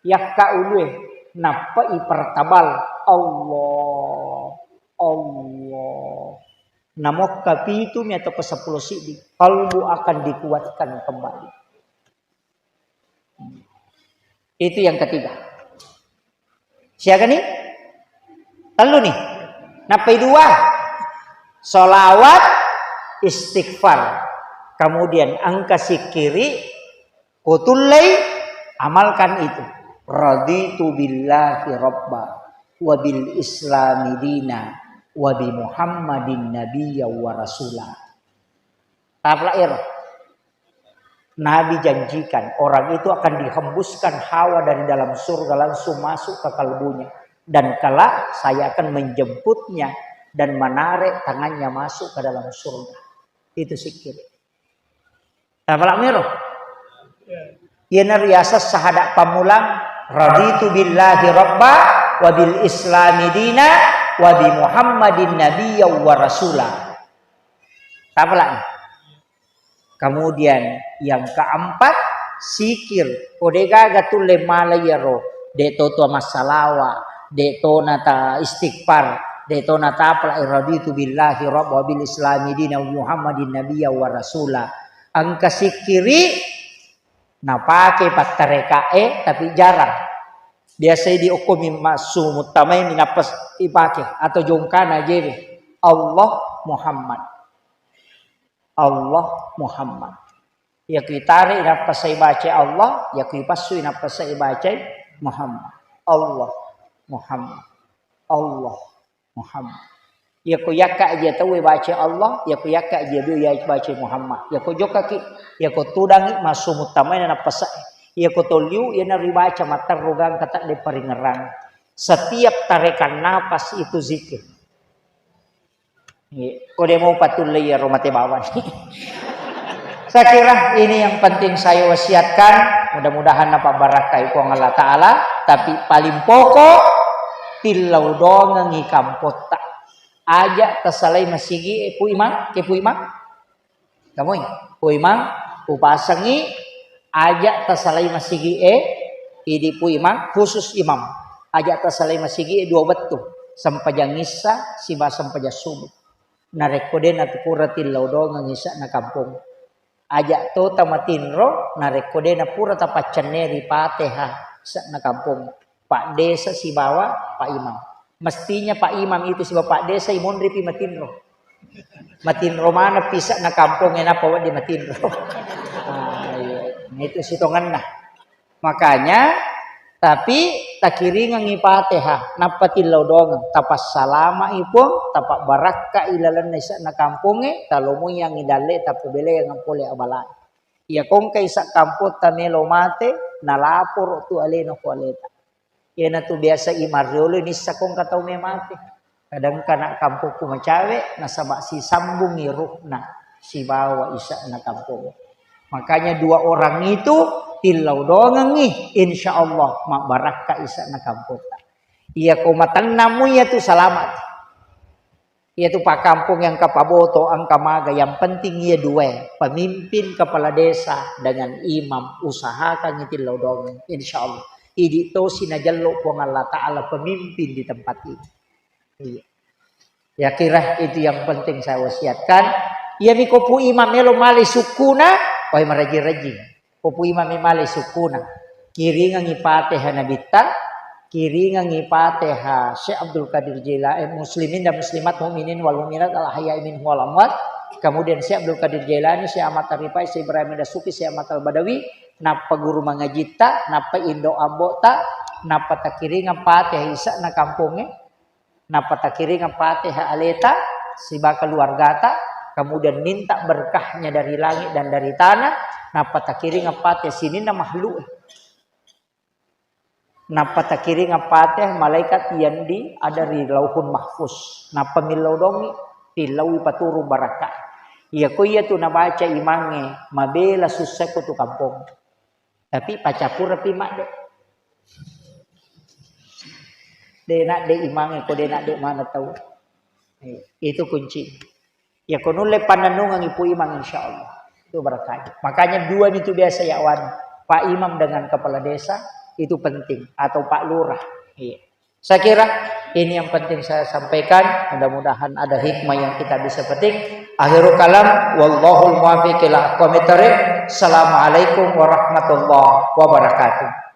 yakka ulue nappai pertabal. Allah. Namokka pitumi atau ke sepuluh siddi, kalbu akan dikuatkan kembali. Itu yang ketiga. Siaga nih? Telu nih. Nappai dua. Salawat, istighfar. Kemudian engka sikkiri, ko tullei, amalkan itu. Raditu billahi rabba, wa bil islami dina, wa bi Muhammadin nabiyya wa rasula. Tapala'ero. Nabi janjikan, orang itu akan dihembuskan hawa dari dalam surga, langsung masuk ke kalbunya. Dan kelak saya akan menjemputnya dan menarik tangannya masuk ke dalam surga. Itu sikkiri. Tapala'ero. Iyana riaseng sahada pammulang, raditu billahi rabba, wa bil islami dina, wa bi Muhammadin nabiyya wa rasula. Tapala'ni. Kemudian yang keempat, zikir. Ko degaga tulle mala iyaro, de to to massalawa, de to nata istighfar, de to nata pala, raditu billahi rabba, wa bil islami dina, wa Muhammadin nabiyya wa rasula. Engka sikkiri napake pattarekae, tapi jarang. Biasa di okko mi massu muttamai minappa ipake atau jongkana jewe. Allah Muhammad. Allah Muhammad. Iya ku itare inappa sai baca Allah, iya ku ipassu inappa sai baca Muhammad. Allah Muhammad. Allah Muhammad. Iya ku yakka aja tau baca Allah, iya ku yakka aja dua ya baca Muhammad. Iya ku jokaki, iya ku tudangi massu muttamai nappa sai. Iya ku toliu iya naribaca matteru gangka tak deparingerang. Setiap tarekan napas itu zikir. Iya. Ko de mau patulle iyaro mate bawang. Saya kira ini yang penting saya wasiatkan. Mudah-mudahan napabarakai Puang Allah Ta'ala. Tapi paling pokok, tillau dongengi kampotta. Aja tasalai masigi, eh, Pu Imang, ke Pu Imang. Kamui, Pu Imang, upasengi, aja tasalai masigi e, idi Pu Imang, khusus imam. Aja tasalai masigi e dua wettu, sempajang issa, siba sempajang subuh. Narekko de natupura tillau dongeng isa'na kampong. Aja to tamatinro, narekko de napura tapaccenneri Pateha isa'na kampong. Pak Desa sibawa Pak Imam. Mestinya Pak Imam itu sibawa Pak Desa imonripi matinro. Matinro mana pisa'na kampong enapa wedding matinro. Ah, iya. Nah, itu sitongenna. Makanya, tapi takiringengi Pateha, nappa tillau dongeng, tapassalama ipun, tapabbarakka ilalenna isa'na kampongnge, talomoiyangi dalle, tapabeleang pole abala. Iya kongka isa kampotta melo mate, nalaporo tu alena ko aleta. Iyanatu biasa imang riolo nissa kongka tau me mate. Kadang kana kampokku macawe, nasaba sisambungi ruhna sibawa isa'na kampong. Makanya dua orang itu tillau dongengi, insya Allah mabbarakka isa'na kampota. Iya ko matennammu iya tu selamat. Iyatu pakkampong yang kapaboto, engka maga, yang penting iya dua, pemimpin kepala desa dengan imam, usahakan itu lao dongeng, insya Allah. Idi tosi najello Puang Allah Ta'ala pemimpin di tempat ini. Iya. Ya kira itu yang penting saya wasiatkan. Iya miko Pu Imam melo male sukkuna, wai maraji-raji. Ko Pu Imam male sukkuna. Kiringengi Fatihah Nabitta, kiringengi Fatihah Syekh Abdul Qadir Jailani, eh, muslimin dan muslimat, mukminin wal mukminat, al ahya'i minhum wal amwat. Kemudian Syekh Abdul Qadir Jailani, Syekh Ahmad Arifai, Syekh Ibrahim Dasuki, Syekh Ahmad Al Badawi, nappa guru mangajitta, nappa indo ambo'ta, nappa takiringeng Fatihah isa'na kampongnge. Nappa takiringeng Fatihah aleta siba keluargata, kemudian minta berkahnya dari langit dan dari tanah, nappa takiringeng Fatihah sininna makhluk. Nappa takiringeng Fatihah malaikat yang di ada di Lauhun Mahfuz. Nappa millau dongi, tillaui paturung barakka. Iya ko iya tu nabaca imangnge, mabela sussa ko tu kampong. Tapi pacappureppi madde. De nadde imangnge ko de nadde mana tau. Eh, itu kunci. Ya ko nulle pannennungengi Pu Imang, insya Allah. Itu berkahnya. Makanya dua itu biasa ya wan. Pak Imam dengan kepala desa itu penting atau Pak Lurah. Iya. Saya kira Ini yang penting saya sampaikan, mudah-mudahan ada hikmah yang kita bisa petik. Akhirul kalam, wallahul muwaffiq ila aqwamit thariq. Assalamualaikum warahmatullahi wabarakatuh.